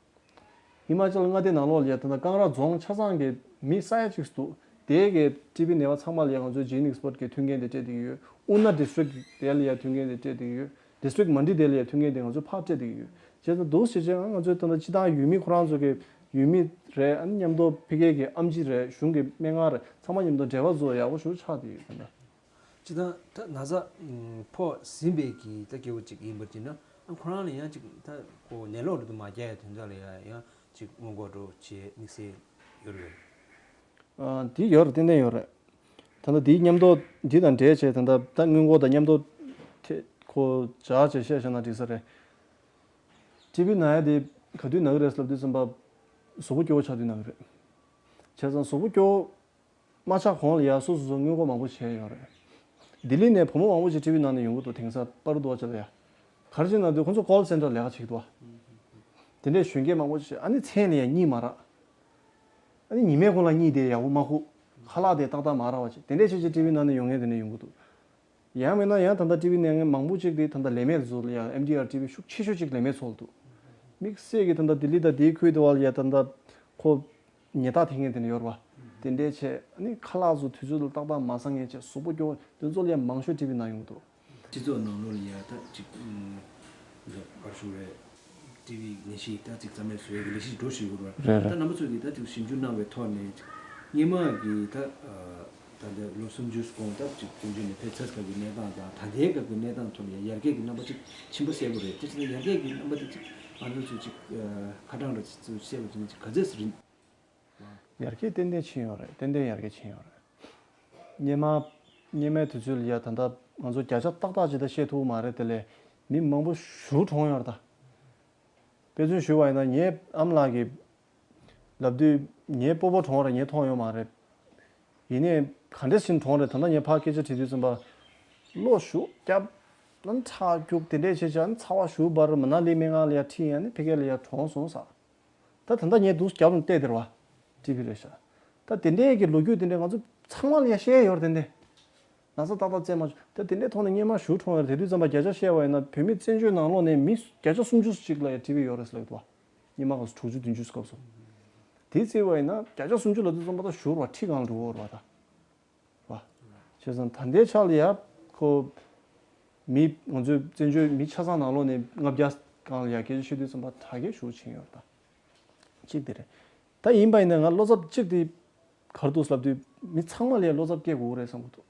ཧི་མ་ཅལ་མངའ་སྡེ་ནང་ལོགས་ལ་ཡ་ད་ལྟ་ཀང་ར་རྫོང་ཆ་ཚང་གི་མི་ས་ཡ་གཅིག་འདུག་དེ་གའི་ཊི་བི་ནད་པ་ཚང་མ་ལ་ཡ་ང་ཚོའི་ཇིན་ཨེགས་པར་ཊི་གི་མཐུན་རྐྱེན་དེ་སྤྲད་བསྡད་ཀྱི་ཡོད། ཨུ་ན་ཌིས་ཊྲིཀ་དེ་ལ་ཡ་མཐུན་རྐྱེན་དེ་སྤྲད་བསྡད་ཀྱི་ཡོད། ཌིས་ཊྲིཀ་མན་ཌི་དེ་ལ་ཡ་མཐུན་རྐྱེན་དེ་ང་ཚོས་ཕར་སྤྲད་བསྡད་ཀྱི་ཡོད། བྱས་ཙང་འདུག་སེ་བྱས་ང་ཚོའི་ད་ལྟ་སྤྱི་བཏང་ཡུལ་མི་ཁོ་རང་ཚོ་གི་ཡུལ་མི་རེད། ཨ་ནི་མཉམ་དུ་ཕ་གི་གི་ཨེམ་ཆི་རེད། གཞུང་གི་སྨན་ཁང་རེད། ཚང་མ་མཉམ་དུ་འབྲེལ་བ་བཟོ་ཡག་པོ་ཞེ་དྲག་ཆགས་བསྡད་ཡོད་ད་ལྟ། སྤྱིར་བཏང་ད་ན་ཚ་ཕོག་ཟིན་པའི་གི་ད་སྐྱེ་བོ་ཅིག་ཡིན་པ་ཅིག་ན་ཨ་ཁོ་རང་ལ་ཡང་ཅིག་ད་ཁོ་ནད་ལོག་རེད་འདུག་མ་རྒྱག་ཡ་དོན་དག་ལ་ཡ་ཡང་ཅིག་སྔོན་འགོག་འགྲོ་བྱེད་དམིགས་བསལ་ཡོད་རེད། ཨ་འདི་ཡོད་རེད། ཏན་ཏན་ཡོད་རེད། ད་ལྟ་འདིའི་མཉམ་དུ་འདི་དང་འབྲེལ་བྱས་ད་ལྟ་ད་སྔོན་འགོག་དང་མཉམ་དུ་ཐེ་ཁོ་སྦྱར་བྱས་བཤད་བཞག་ན་འགྲིག་ས་རེད། ཊི་བི་ན་ཡ་དེ་ག་དུས་ན་གི་རེད་ལབ་དུས་ཙམ་པ་གཟུགས་པོ་སྐྱོ་བོ་ཆགས་དུས་ན་གི་རེད། བྱས་ཙང་གཟུགས་པོ་སྐྱོ་བོ། མ་ཆགས་གོང་ལ་ཡ་སོ་སོ་སོ་སྔོན་འགོག་མང་པོ་བྱས་ཡོད་རེད། ལྡི་ལི་ནས་བུ་མོ་མང་པོ་ཞིག་ཊི་བི་ནང་ནས་ཡོང་གི་འདུག་དེང་སང་པར་རྡོ་ཅེ་ལ་ཡ། ག་རེ་བྱས་ན་འདུག་ཁོང་ཚོ་ཀོལ་སེན་ཊར་ལས་ཀ་བྱེད་ཀྱི་འདུག་དེ་འདྲའི་གཞོན་སྐྱེས་མང་པོ་ཞིག་ཨ་ནི་མཚན་ལ་ཡ་གཉིད་མ་རག་ཨ་ནི་ཉི་མའི་གུང་ལ་གཉིད་དེ་ཡག་པོ་མ་ཁུག་ཁ་ལག་དེ་ཏག་ཏག་མ་རག་པ་ཅིག་དེ་འདྲའི་བྱས་བྱས་ཊི་བི་ནང་ནས་ཡོང་མཁན་དེ་འདྲ་ཡོང་གི་འདུག་ཡང་མིན་ན་ཡང་ད་ལྟ་ཊི་བི་ནང་མང་པོ་ཅིག་དེ་ད་ལྟ་ལས་མེད་བཟོ་ལ་ཡ་ཨེམ་ཌི་ཨར་ཊི་བི་ཤུགས་ཆེ་ཤོས་ཅིག་ལས་མེད་ཚོར་འདུག་དམིགས་བསལ་གྱི་ད་ལྟ་ལྡི་ལི་དང་དེའི་ཁུལ་དུ་བ་ལ་ཡ་ད་ལྟ་ཁོ་ཉལ་ཐག་འཐེན་མཁན་དེ་འདྲ་ཡོད་རེད་བ། དེ་འདྲའི་བྱས་ཨ་ནི་ཁ་ལག་ཚོ་དུས་ཚོད་ལ་ཏག་ཏག་མ་ཟ་མཁན་བྱས་གཟུགས་པོ་སྐྱོ་བོ་དེ་ཚོ་ལ་ཡ་མང་ཤོས་ཊི་བི་ནང་ཡོང་གི་འདུག་སྤྱི་ཚོགས་ནང་ལོགས་ལ་ཡ་ད་ཅིག་ག་རེ་ཞུ་རེད། ཊི་བི་ནད་གཞི་ད་ཅིག་རྩ་མེད་བཟོ་ཡག་གི་ལས་གཞི་འགྲོ་བཞིན་ཡོད་རེད། རེད་རེད། ད་རྣམ་པ་ཚོས་ཀྱིས་ད་ཅིག་ཞིབ་འཇུག་གནང་བའི་ཐོག་ནས་ཅིག་སྔོན་མ་གི་ད་ད་ལྟ་ལོ་སུམ་ཅུ་གོང་ད་ཅིག་བཙན་བྱོལ་ནས་ཕེབས་ཚར་སྐབས་ཀྱི་གནས་སྟངས་དང་ད་ལྟའི་སྐབས་ཀྱི་གནས་སྟངས་ཐོག་ལ་ཡ་ཡར་རྒྱས་ཀྱི་རྣམ་པ་ཅིག་ཕྱིན་པ་གསལ་པོ་རེད། དེ་བྱས་ན་ཡར་རྒྱས་ཀྱི་རྣམ་པ་དེ་ཅིག་ང་རང་ཚོས་ཅིག་ཁ་གྲངས་རེ་ཅིག་བཤད་པ་ཅིག་ན་ཅིག་ག་ཚོད་ཙམ་རེད། ཡར་རྒྱས་ཏན་ཏན་ཕྱིན་ཡོད་རེད། ཏན་ཏན་ཡར་རྒྱས་ཕྱིན་ཡོད་རེད། སྔོན་མ་སྔོན་མའི་དུས་ཚོད་ལ་ཡ་ད་ལྟ་ང་ཚོ་བརྒྱ་ཆ་ཏག་ཏག་ཅིག་ད་བཤད་ཐུབ་མ་རེད། དེ་ལས་མི་མང་པོ་ཞེ་དྲག་གྲོངས་ཡོད་རེད་ད། དཔེ་མཚོན་ཞུས་པ་ཡིན་ན་ངའི་ཨ་མ་ལགས་ཀྱིས་ལབ་དུས་ངའི་སྤོ་བོ་གྲོངས་རེད། ངས་མཐོང་ཡོད་མ་རེད། ཡིན་ནའི་ག་འདྲས་ཕྱིན་གྲོངས་རེད། ད་ལྟ་ངས་ཕར་སྐད་ཆ་དྲིས་དུས་ཙམ་པ་གློ་ཞེ་པོ་རྒྱབ་ཨ་ནི་ཁྲག་སྐྱུག་དེ་འདྲས་བྱས་བྱས་ཨ་ནི་ཚ་བ་ཞེ་པོ་འབར། མ་ན་ལི་སྨན་ཁང་ལ་ཡ་ཁྲིད་ཡ་ནི་ཕ་གི་ལ་ཡ་གྲོངས་སོང་ཟེར། ད་ད་ལྟ་ངས་འདུག་རྒྱབ་ལ་བལྟས་དེ་རེད་བ། ཊི་བི་རེད་ཤག་ད་དེ་འདྲའི་གི་ལོ་རྒྱུས་དེ་འདྲའི་ང་ཚོ་ཚང་མ་ལ་ཡ་བཤད་ཡོད་རེད། དེ་འདྲའི་ན་ཚ་ཏག་ཏག་བཙལ་མ་བྱུང་། ད་དེ་འདྲའི་ཐོག་ནས་སྔོན་མ་ཞེ་དྲག་གྲོངས་ཡོད་རེད། དེ་དུས་ཙམ་པ་བརྒྱ་ཆ་བཤད་པ་ཡིན་ན་བོད་མི་བཙན་བྱོལ་ནང་ལོགས་ནས་མི་བརྒྱ་ཆ་སུམ་ཅུ་ཅིག་ལ་ཡ་ཊི་བི་ཡོད་རེད་ཟེར་ལབ་འདུག་བ། སྔོན་མ་ག་ཚོད་དྲུག་ཅུ་བདུན་ཅུ་སྐབས་སུ། དེ་བརྩིས་པ་ཡིན་ན་བརྒྱ་ཆ་སུམ་ཅུ་ལབ་དུས་ཙམ་པ་ད་ཞེ་པོ་རེད་བ། ཁྲི་སྒང་ལ་འགྲོ་གི་རེད་བ་ད། བ། བྱས་ཙང་ད་ལྟའི་ཆ་ལ་ཡ་ཁོ་མི་ང་ཚོའི་བཙན་བྱོལ་མི་ཆ་ཚང་ནང་ལོགས་ནས་ལྔ་བརྒྱ་སྒང་ལ་ཡ་སྐད་ཆ་བཤད་དུས་ཙམ་པ་དྲག་སྐད་ཞེ་པོ་ཕྱིན་ཡོད་རེད་ད། གཅིག་དེ་རེད། ད་ཡིན་པ་ཡིན་ན་ང་བློ་འཚབ་གཅིག་དེ་ག་རེ་འདུག་ལབ་དུས་མི་ཚང་མ་ལ་ཡ་བློ་འཚབ་སྐྱེ་དགོས་རེད་བསམ་གྱི་འདུག་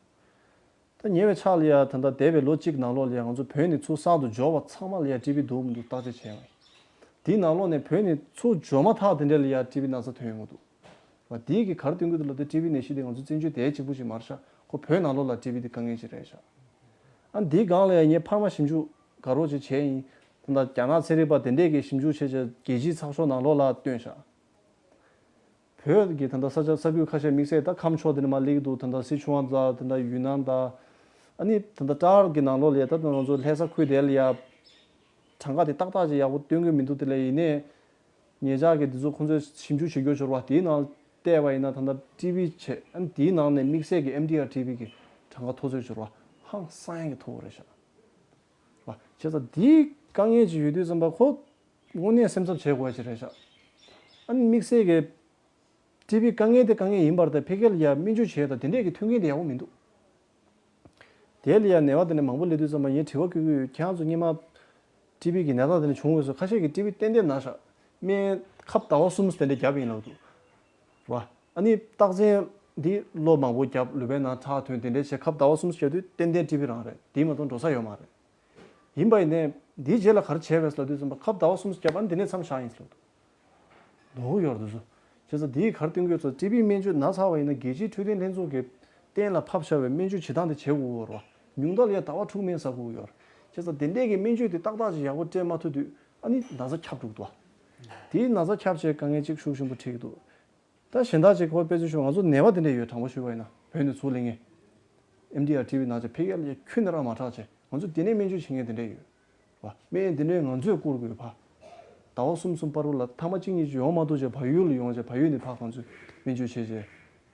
ད་ཉེ་བའི་ཆར་ལ་ཡ་ད་ལྟ་འདས་པའི་ལོ་གཅིག་ནང་ལོགས་ལ་ཡ་ང་ཚོ་བོད་ནས་ཚུར་གསར་དུ་འབྱོར་བ་ཚང་མ་ལ་ཡ་ཊི་བི་འདུག་མི་འདུག་བརྟག་དཔྱད་བྱས་པ་ཡིན། དེའི་ནང་ལོགས་ནས་བོད་ནས་ཚུར་འབྱོར་མ་ཐག་དེ་འདྲ་ལ་ཡ་ཊི་བི་ན་ཚ་ཐོན་ཡོང་གི་འདུག་བ། དེའི་གི་ག་རེ་སྟོན་གྱི་འདུག་ལབ་དུས་ཊི་བི་ནད་གཞི་དེ་ང་ཚོ་བཙན་བྱོལ་དེ་གཅིག་པུ་ཞིག་མ་རེད་ཤག་ཁོ་བོད་ནང་ལོགས་ལ་ཊི་བི་དེ་དཀའ་ངལ་ཞིག་རེད་ཤག་ཨ་འདིའི་སྒང་ལ་ཡ་ངས་འཕར་མ་ཞིབ་འཇུག་དགའ་རོགས་ཅིག་བྱས་ཡིན། ད་ལྟ་རྒྱ་ནག་ཚན་རིག་པ་དེ་འདྲས་ཀྱིས་ཞིབ་འཇུག་བྱས་བྱས་རྒྱལ་སྤྱིའི་ཚགས་ཤོག་ནང་ལོགས་ལ་བཏོན་ཤག་བོད་ཀྱི་ད་ལྟ་ས་ཆ་ས་ཁུལ་ཁ་ཤས་དམིགས་བསལ་ད་ཁམས་ཕྱོགས་དེ་ནས་མར་སླེབས་ཀྱི་འདུག་ད་ལྟ་སི་ཆུའང་ད་ད་ལྟ་ཡུན་ནན་ད་ཨ་ནི་ད་ལྟ་ཀྲར་གྱི་ནང་ལོགས་ལ་ཡ་ད་ལྟ་ང་ཚོ་ལྷ་ས་ཁུལ་དེ་ལ་ཡ་གྲངས་ཀ་དེ་ཏག་ཏག་ཅིག་ཡག་པོ་སྟོན་གྱི་མི་འདུག་དེ་ལ་ཡིན་ནའི་ཉེ་ཆར་གྱི་དེ་ཚོ་ཁོང་ཚོས་ཞིབ་འཇུག་བྱེད་རྒྱུ་འབྱོར་བ་དེའི་ནང་བལྟས་པ་ཡིན་ན་ད་ལྟ་ཊི་བི་བྱས་ཨ་ནི་དེའི་ནང་ནས་དམིགས་བསལ་གྱི་ཨེམ་ཌི་ཨར་ཊི་བི་གི་གྲངས་ཀ་མཐོ་ཤོས་འབྱོར་བ་ཧང་སང་ཡང་གི་མཐོ་བོ་རེད་ཤག་བ། བྱས་ཙང་དེའི་དཀའ་ངལ་ཅིག་ཡོད་དུས་ཙམ་པ་ཁོ་དངོས་གནས་སེམས་འཚབ་བྱེད་དགོས་ཡ་ཅིག་རེད་ཤག་ཨ་ནི་དམིགས་བསལ་གྱི་ཊི་བི་དཀའ་ངལ་དེ་དཀའ་ངལ་ཡིན་པར་ཐལ། ཕ་གི་ལ་ཡ་སྨན་བཅོས་བྱས་དང་དེ་འདྲས་ཀྱི་མཐུན་རྐྱེན་དེ་ཡག་པོ་མི་འདུག་དེ་ལ་ཡ་ནད་པ་དེ་འདྲ་མང་པོ་སླེབས་དུས་ཙམ་པ་ངས་དྲི་བ་བཀོད་ཀྱི་ཡོད། ཁྱེད་རང་ཚོ་སྔོན་མ་ཊི་བི་གི་ནད་རྟགས་དེ་འདྲ་བྱུང་ཡོད་སོང་། ཁ་ཤས་ཀྱིས་ཊི་བི་ཏན་ཏན་ན་ཤག་སྨན་ཁབ་ཟླ་བ་གསུམ་དེ་འདྲ་བརྒྱབ་ཡིན་ལབ་འདུག་རེད་བ། ཨ་ནི་རྟགས་མཚན་འདི་ལོ་མང་པོ་བརྒྱབ་ལུས་པའི་ནང་ཁྲག་ཐོན་དེ་འདྲས་བྱས་ཁབ་ཟླ་བ་གསུམ་བརྒྱབ་དུས་ཏན་ཏན་ཊི་བི་རང་རེད། དེ་མ་གཏོགས་འགྲོ་ས་ཡོད་མ་རེད། ཡིན་པ་ཡིན་ནའི་འདིའི་རྗེས་ལ་ག་རེ་བྱས་པས་ལབ་དུས་ཙམ་པ་ཁབ་ཟླ་བ་གསུམ་བརྒྱབ་ཨ་ནི་འདི་ནས་མཚམས་བཞག་ཡིན་ལབ་འདུག་ལོག་ཡོད་རེད་འདུག་སོ། བྱས་ཙང་འདིའི་ག་རེ་སྟོན་གྱི་ཡོད་ཚོ་ཊི་བི་སྨན་བཅོས་ན་ཚར་བ་ཡིན་ན་རྒྱལ་སྤྱིའི་འཕྲོད་བསྟེན་ལྷན་ཚོགས་ཀྱིས་གཏན་ལ་ཕབ་བཞག་པའི་སྨན་བཅོས་བྱེད་སྟངས་དེ་བྱེད་དགོས་ཀྱི་ཡོད་རེད་བ། ཉུང་མཐའ་ལ་ཡ་ཟླ་བ་དྲུག་སྨན་ཟ་དགོས་ཀྱི་ཡོད་རེད། བྱས་ཙང་དེ་འདྲས་ཀྱི་སྨན་བཅོས་དེ་ཏག་ཏག་ཅིག་ཡག་པོ་སྤྲད་མ་ཐུབ་དུས་ཨ་ནི་ན་ཚ་ཁྱབ་འགྲོ་གི་འདུག་བ། དེའི་ན་ཚ་ཁྱབ་བྱས་དཀའ་ངལ་གཅིག་ཤུགས་ཆེན་པོ་འཕྲད་ཀྱི་འདུག་ད་གཞན་དག་ཅིག་ཁོ་དཔེ་མཚོན་ཞུ་ང་ཚོ་ནད་པ་དེ་འདྲས་ཡོད། དྲང་པོ་ཞུས་པ་ཡིན་ན་བོད་ནས་ཚུར་སླེབས་མཁན་ཨེམ་ཌི་ཨར་ཊི་བི་ན་ཚ་ཕ་གི་ལ་ཁྱོན་ནས་རང་མ་དྲག་བྱས་ང་ཚོ་དེ་ནས་སྨན་བཅོས་བྱེད་མཁན་དེ་འདྲས་ཡོད་བ། སྨན་དེ་འདྲས་ང་ཚོས་བསྐུར་དགོས་ཕ། ཟླ་བ་གསུམ་གསུམ་བར་དུ་ལ་ཐ་མ་གཅིག་གཉིས་ཅིག་ཡོང་མ་ཐུབ་བྱས་བལ་ཡུལ་ལ་ཡོང་བྱས་བལ་ཡུལ་ནས་ཕ་ང་ཚོས་སྨན་བཅོས་བྱས་བྱས་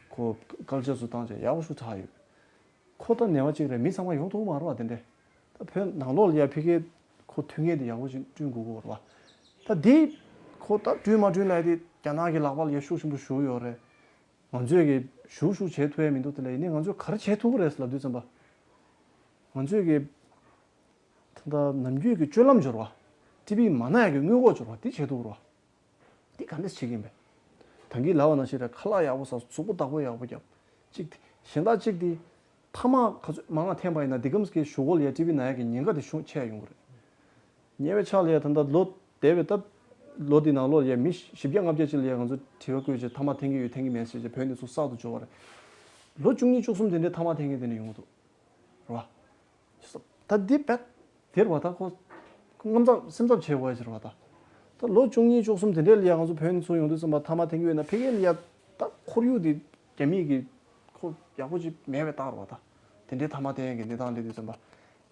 ཁོ་ཀལ་ཅར་ཚོ་བཏང་བྱས་ཡག་པོ་ཞིག་དྲག་ཡོད། ཁོ་ད་ནད་པ་གཅིག་རེད། མི་ཚང་མ་ཡོང་ཐུབ་མ་རེད་བ། དེ་འདྲས་ད་བོད་ནང་ལོགས་ལ་ཡ་ཕ་གིའི་ཁོ་མཐུན་རྐྱེན་དེ་ཡག་པོ་ཞིག་བསྐྲུན་དགོས་ཀྱི་རེད་བ། ད་འདི་ཁོ་ད་བསྐྲུན་མ་བསྐྲུན་ལབ་དེ་རྒྱ་ནག་གི་ལག་པ་ལ་ཡ་ཤུགས་ཆེན་པོ་ཞུགས་ཡོད་རེད། ང་ཚོས་གི་ཞུགས་ཞུགས་བྱེད་ཐུབ་ཡ་མི་འདུག་དེ་ལ་ཡིན་ནའི་ང་ཚོས་ག་རེ་བྱེད་ཐུབ་ཀྱི་རེད་ལབ་དུས་ཙམ་པ། ང་ཚོས་གི་ད་ལྟ་ནམ་རྒྱུན་གྱི་སྤྱོད་ལམ་འབྱོར་བ། ཊི་བི་མ་ན་ཡ་གི་སྔོན་འགོག་འབྱོར་བ་དེ་བྱེད་ཐུབ་ཀྱི་རེད་བ། འདི་ག་འདྲས་བྱེད་ཀྱིན་པས། ད་གིན་ལབ་པ་ནང་བཞིན་རེད། ཁ་ལག་ཡག་པོ་ཟ། གཟུགས་པོ་བདག་པོ་ཡག་པོ་རྒྱབ། གཅིག་དེ་གཞན་དག་གཅིག་དེ་ཐ་མག་ག་ཚོད་མང་བ་འཐེན་པ་ཡིན་ན་འདི་གམ་གི་གཞུག་གུ་ལ་ཡ་ཊི་བི་ན་ཡ་གི་ཉེན་ཁ་དེ་ཤུགས་ཆེ་ཡ་ཡོང་གི་རེད། ཉེ་བའི་ཆར་ལ་ཡ་ད་ལྟ་ལོ་འདས་པའི་ད་ལོ་འདི་ནང་ལོགས་ལ་ཡ་མི་བཞི་བརྒྱ་ལྔ་བརྒྱ་ཅིག་ལ་ཡ་ང་ཚོ་དྲི་བ་བཀོད་བྱས་ཐ་མག་འཐེན་གྱི་ཡོད་འཐེན་གྱི་མེད་ཟེར་བྱས་བོད་ནས་ཚུར་གསར་དུ་འབྱོར་བ་རེད། ལོ་བཅུ་གཉིས་བཅུ་གསུམ་དེ་འདྲའི་ཐ་མག་འཐེན་མཁན་དེ་འདྲ་ཡོང་གི་འདུག་རེད་བ། ད་འདི་བེད་དེར་བ་ད་ཁོ་ཁོ་དངངས་འཚབ་སེམས་འཚབ་བྱེད་དགོས་ཡ་ཅིག་རེད་བ་ད། ད་ལོ་བཅུ་གཉིས་བཅུ་གསུམ་དེ་འདྲའི་ལ་ཡ་ང་ཚོ་བོད་ནས་ཚུར་ཡོང་དུས་ཙམ་པ་ཐ་མག་འཐེན་གྱི་ཡོད་ན་ཕ་གིའི་ལ་ཡ་ད་ཁོར་ཡུག་དེ་རྒྱ་མིས་ཀྱི་ཁོ་ཡག་པོ་ཅིག་མེད་པའི་རྟགས་རེད་བ་ད། དེ་འདྲའི་ཐ་མག་འཐེན་ཡ་གི་གནས་སྟངས་སླེབས་དུས་ཙམ་པ།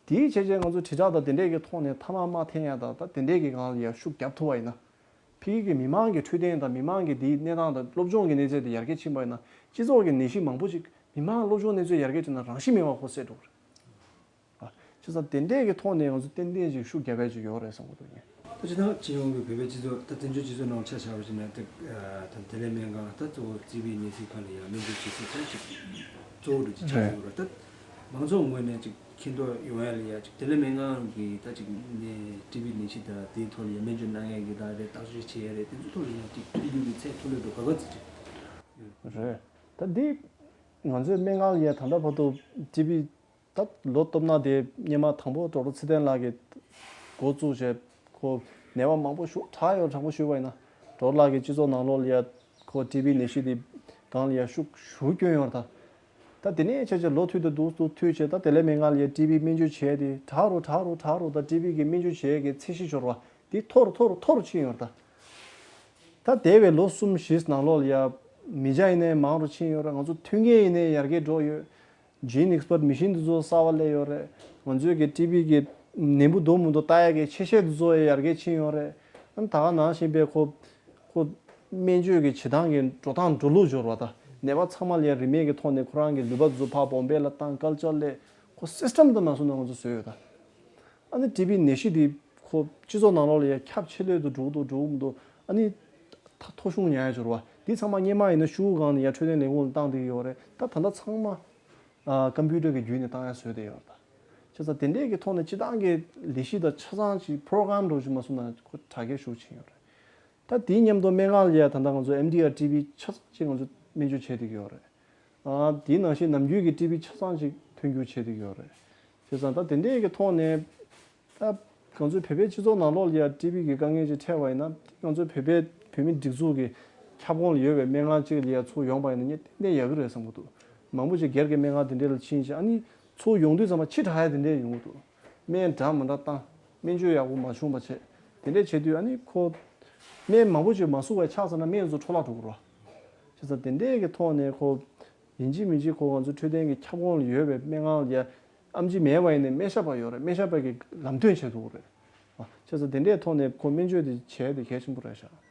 དེའི་བྱས་རྗེས་ང་ཚོ་དྲིལ་བསྒྲགས་དང་དེ་འདྲའི་གི་ཐོག་ནས་ཐ་མག་མ་འཐེན་ཡ་ད་ད་དེ་འདྲའི་གི་སྒང་ལ་ཡ་ཤུགས་རྒྱབ་ཐུབ་པ་ཡིན་ན། ཕ་གི་གི་མི་མང་གི་འཕྲོད་བསྟེན་དང་མི་མང་གི་དེའི་གནས་སྟངས་དང་སློབ་སྦྱོང་གི་གནས་ཚད་དེ་ཡར་རྒྱས་ཕྱིན་པ་ཡིན་ན་སྤྱི་ཚོགས་ཀྱི་ནད་གཞི་མང་པོ་ཞིག་མི་མང་སློབ་སྦྱོང་གནས་ཚད་ཡར་རྒྱས་ཕྱིན་ན་རང་ཤི་མེད་པ་ཁོ་སེལ་འགྲོ་གི་རེད། ཨ། བྱས་ཙང་དེ་འདྲས་ཀྱི་ཐོག་ནས་ང་ཚོ་ཏན་ཏན་ཅིག་ཤུགས་རྒྱབ་ཡ་ཅིག་ཡོད་རེད་བསམ་གྱི་འདུག་ངས། ད་སྤྱིར་བཏང་སྤྱི་ཡོངས་ཀྱི་བོད་པའི་སྤྱི་ཚོགས་ད་བཙན་བྱོལ་སྤྱི་ཚོགས་ནང་ཆ་བཞག་པ་ཞིག་ན་ད་ད་དེ་ལས་སྨན་ཁང་ད་གཙོ་བོ་ཊི་བི་ནད་གཞི་ཁག་ལ་ཡང་སྨན་བཅོས་བྱེད་ས་ད་ཅིག་གཙོ་བོ་རུ་ཅིག་ཆགས་ཡོད་རེད། ད་མང་ཚོགས་ངོས་ནས་ཅིག་མཁྱེན་རྟོགས་ཡོང་ཡ་ལ་ཡ་ཅིག་དེ་ལས་སྨན་ཁང་གི་ད་ཅིག་ནས་ཊི་བི་ནད་གཞི་ད་དེའི་ཐོག་ལ་ཡ་སྨན་བཅོས་གནང་ཡ་གི་ད་རེད་བརྟག་དཔྱད་བྱེད་ཡ་རེད་དེ་ཚོ་ཐོག་ལ་ཡ་ཅིག་ཐུགས་རྒྱུས་ཀྱི་ཚད་མཐོ་ལོས་འགྲོ་ག་ག་ཚོད་ཅིག་ཡོད་རེད། ད་འདི་ང་ཚོའི་སྨན་ཁང་ལ་ཡ་ད་ལྟ་བར་དུ་ཊི་བི་ད་ལོ་སྟོབས་ན་དེ་སྔོན་མ་དང་པོ་ཌོག་ཊར་ཚེ་བརྟན་ལགས་ཀྱིས་འགོ་བཙུགས་བྱས་ཁོ་ནད་པ་མང་པོ་ཞིག་དྲག་ཡོད། དྲང་པོ་ཞུས་པ་ཡིན་ན་ཌོག་ཊར་ལགས་ཀྱིས་སྤྱི་ཚོགས་ནང་ལོགས་ལ་ཡ་ཁོ་ཊི་བི་ནད་གཞི་དེ་སྒང་ལ་ཡ་ཤུགས་ཞེ་པོ་བསྐྱོན་ཡོད་རེད་ད། ད་དེ་ནས་བྱས་བྱས་ལོ་མཐུད་དེ་འདུག་འདུག་མཐུད་བྱས་ད་དེ་ལས་སྨན་ཁང་ལ་ཡ་ཊི་བི་སྨན་བཅོས་བྱས་ཏེ་དྲག་རུ་དྲག་རུ་དྲག་རུ་ད་ཊི་བི་གི་སྨན་བཅོས་བྱས་ཀྱི་ཚད་གཞི་འབྱོར་བ་དེ་མཐོ་རུ་མཐོ་རུ་མཐོ་རུ་ཕྱིན་ཡོད་རེད་ད། ད་འདས་པའི་ལོ་གསུམ་བཞིའི་ནང་ལོགས་ལ་ཡ་མི་ཆ་ཡིན་ནའི་མང་རུ་ཕྱིན་ཡོད་རེད། ང་ཚོ་མཐུན་རྐྱེན་ཡིན་ནའི་ཡར་རྒྱས་འགྲོ་ཡོད། ཇིན་ཨེགས་པར་མི་ཤིན་དེ་ཚོ་གསར་པ་སླེབས་ཡོད་རེད། ང་ཚོའི་གི་ཊི་བི་གི་ནད་འབུ་འདུག་མི་འདུག་ལྟ་ཡ་གི་ཆེ་ཤེལ་དེ་ཚོ་ཡང་ཡར་རྒྱས་ཕྱིན་ཡོད་རེད། ཨ་ནི་ད་ག་ནང་བཞིན་པའི་ཁོ་ཁོ་སྨན་བཅོས་ཀྱི་བྱེད་སྟངས་ཀྱི་འགྲོ་སྟངས་འགྲོ་ལུགས་འབྱོར་བ་དང་ནད་པ་ཚང་མ་ལ་ཡང་རིན་མེད་ཀྱི་ཐོག་ནས་ཁོ་རང་གི་ལུས་པ་དེ་ཚོ་ཕར་བོམ་བེ་ལ་བཏང་ཀལ་ཅར་ལས་ཁོ་སིས་ཊམ་དང་མ་སོང་ན་ང་ཚོ་བཟོས་ཡོད་ད། ཨ་ནི་ཊི་བི་ནད་གཞི་འདི་ཁོ་སྤྱི་ཚོགས་ནང་ལོགས་ལ་ཡང་ཁྱབ་ཆེ་ལོས་དུ་འགྲོ་གི་འདུག་འགྲོ་གི་མི་འདུག་ཨ་ནི་ད་མཐོ་ཤོས་ཉར་ཡ་འབྱོར་བ་འདི་ཚང་མ་སྔོན་མ་ཡིན་ན་ཤོག་གུ་སྒང་ནས་ཡར་འཕྲོད་བསྟེན་ལས་ཁུངས་ལ་བཏང་བསྡད་ཀྱི་ཡོད་རེད། ད་ད་ལྟ་ཚང་མ་ཨ་ཀམ་པུ་ཊར་གྱི་བརྒྱུད་ནས་བཏང་ཡ་བཟོས་བསྡད་ཡོད་རེད་ད། བྱས་ཙང་དེ་འདྲས་ཀྱི་ཐོག་ནས་སྤྱི་བཏང་གི་ལས་གཞི་དང་ཆ་ཚང་ཅིག་པོ་རོ་གྷ་རམ་འདྲ་བོ་ཅིག་མ་བཟོས་ན་ཁོ་དྲག་སྐྱེད་ཤུགས་ཆེན་ཡོད་རེད། ད་དེའི་མཉམ་དུ་སྨན་ཁང་ལ་ཡ་ད་ལྟ་ང་ཚོ་ཨེམ་ཌི་ཨར་ཊི་བི་ཆ་ཚང་ཅིག་ང་ཚོ་སྨན་བཅོས་བྱེད་བསྡད་ཀྱི་ཡོད་རེད། ཨ་དེའི་ནང་བཞིན་ནམ་རྒྱུན་གྱི་ཊི་བི་ཆ་ཚང་ཅིག་ཐོན་རྒྱུ་བྱེད་བསྡད་ཀྱི་ཡོད་རེད། བྱས་ཙང་ད་དེ་འདྲས་ཀྱི་ཐོག་ནས་ད་ ང་ཚོའི་བོད་པའི་སྤྱི་ཚོགས་ནང་ལོགས་ལ་ཡ་ཊི་བི་གི་དཀའ་ངལ་ཅིག་འཕྲད་པ་ཡིན་ན། ང་ཚོའི་བོད་པའི་བོད་མི་སྒྲིག་འཛུགས་ཀྱི་ཁྱབ་ཁོངས་ལ་ཡོད་པའི་སྨན་ཁང་ཅིག་ལ་ཡ་ཚུར་ཡོང་པ་ཡིན་ན་ངས་ཏན་ཏན་ཡག་གི་རེད་བསམ་གྱི་འདུག། མང་པོ་ཅིག་སྒེར་གྱི་སྨན་ཁང་དེ་འདྲ་ལ་ཕྱིན་བྱས། ཨ་ནི་ཚུར་ཡོང་དུས་ཙམ་པ་ཕྱི་དྲགས་ཡ་དེ་འདྲ་ཡོང་གི་འདུག། སྨན་འདྲ་མི་འདྲ་བཏང་། སྨན་བཅོས་ཡག་པོ་མ་བྱུང་བ་བྱས། དེ་འདྲ་བྱེད་དུས་ཨ་ནི་ཁོ་སྨན་མང་པོ་ཅིག་མ་བཟོ་བའི་ཆགས་ཚར་ན་སྨན་ཚོ་འཕྲོ་བརླག་འགྲོ་གི་རེད་བ། བྱས་ཙང་དེ་འདྲའི་གི་ཐོག་ནས་ཁོ་ཡིན་གཅིག་མིན་གཅིག་ཁོ་ང་ཚོ་འཕྲོད་བསྟེན་གྱི་ཁྱབ་ཁོངས་ལ་ཡོད་པའི་སྨན་ཁང་ལ་ཡ། ཨེམ་ཆི་མེད་པ་ཡིན་ནའི་སྨན་ཞབས་པ་ཡོད་རེད། སྨན་ཞབས་པ་གིས་ལམ་སྟོན་བྱེད་ཐུབ་ཀྱི་རེད། ཨ། བྱས་ཙང་དེ་འདྲའི་ཐོག་ནས་ཁོ་སྨན་བཅོས་དེ་བྱས་དེ་གལ་ཆེན་པོ་རེད་ཤག།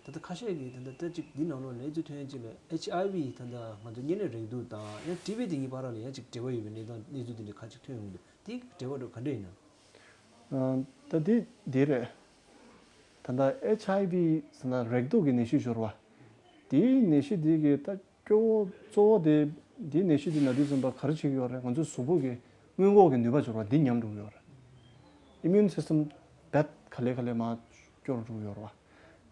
ད་ལྟ་ཁ་ཤས་ཀྱིས་ད་ལྟ་ད་ཅིག་འདི་ནང་ལོགས་ལ་གནས་ཚུལ་ཐོན་ཡ་ཅིག་ལ་ཨེཆ་ཨའི་ཝི་ད་ལྟ་ང་ཚོ་གཉན་ནད་རེག་དུག་དང་ཡང་ཊི་བི་དེ་གཉིས་བར་ལ་ཡང་ཅིག་འབྲེལ་བ་ཡོད་པའི་གནས་སྟངས་གནས་ཚུལ་དེ་འདྲ་ཁ་ཅིག་ཐོན་ཡོང་གི་འདུག། དེ་འབྲེལ་བ་འདྲ་ག་འདྲ་ཡིན་ན། ཨ། ད་འདི་འདི་རེད། ད་ལྟ་ཨེཆ་ཨའི་ཝི་ཟེར་ན་རེག་དུག་གི་ནད་གཞི་ཞིག་ཡོད་རེད་བ། དེའི་ནད་གཞི་འདི་གི་ད་སྐྱོ་བོ་གཙོ་བོ་དེ། འདིའི་ནད་གཞི་འདི་ན་དུས་ཙམ་པ་ག་རེ་བྱེད་ཀྱི་ཡོད་རེད། ང་ཚོའི་གཟུགས་པོ་གི་སྔོན་འགོག་གི་ནུས་པ་ཅིག་ཡོད་རེད་བ། འདི་ཉམས་འགྲོ་གི་ཡོད་རེད། ཨི་མིའུན་སིས་ཊམ་རྦད་ག་ལེ་ག་ལེ་མར་སྐྱོ་རུ་འགྲོ་གི་ཡོད་རེད་བ།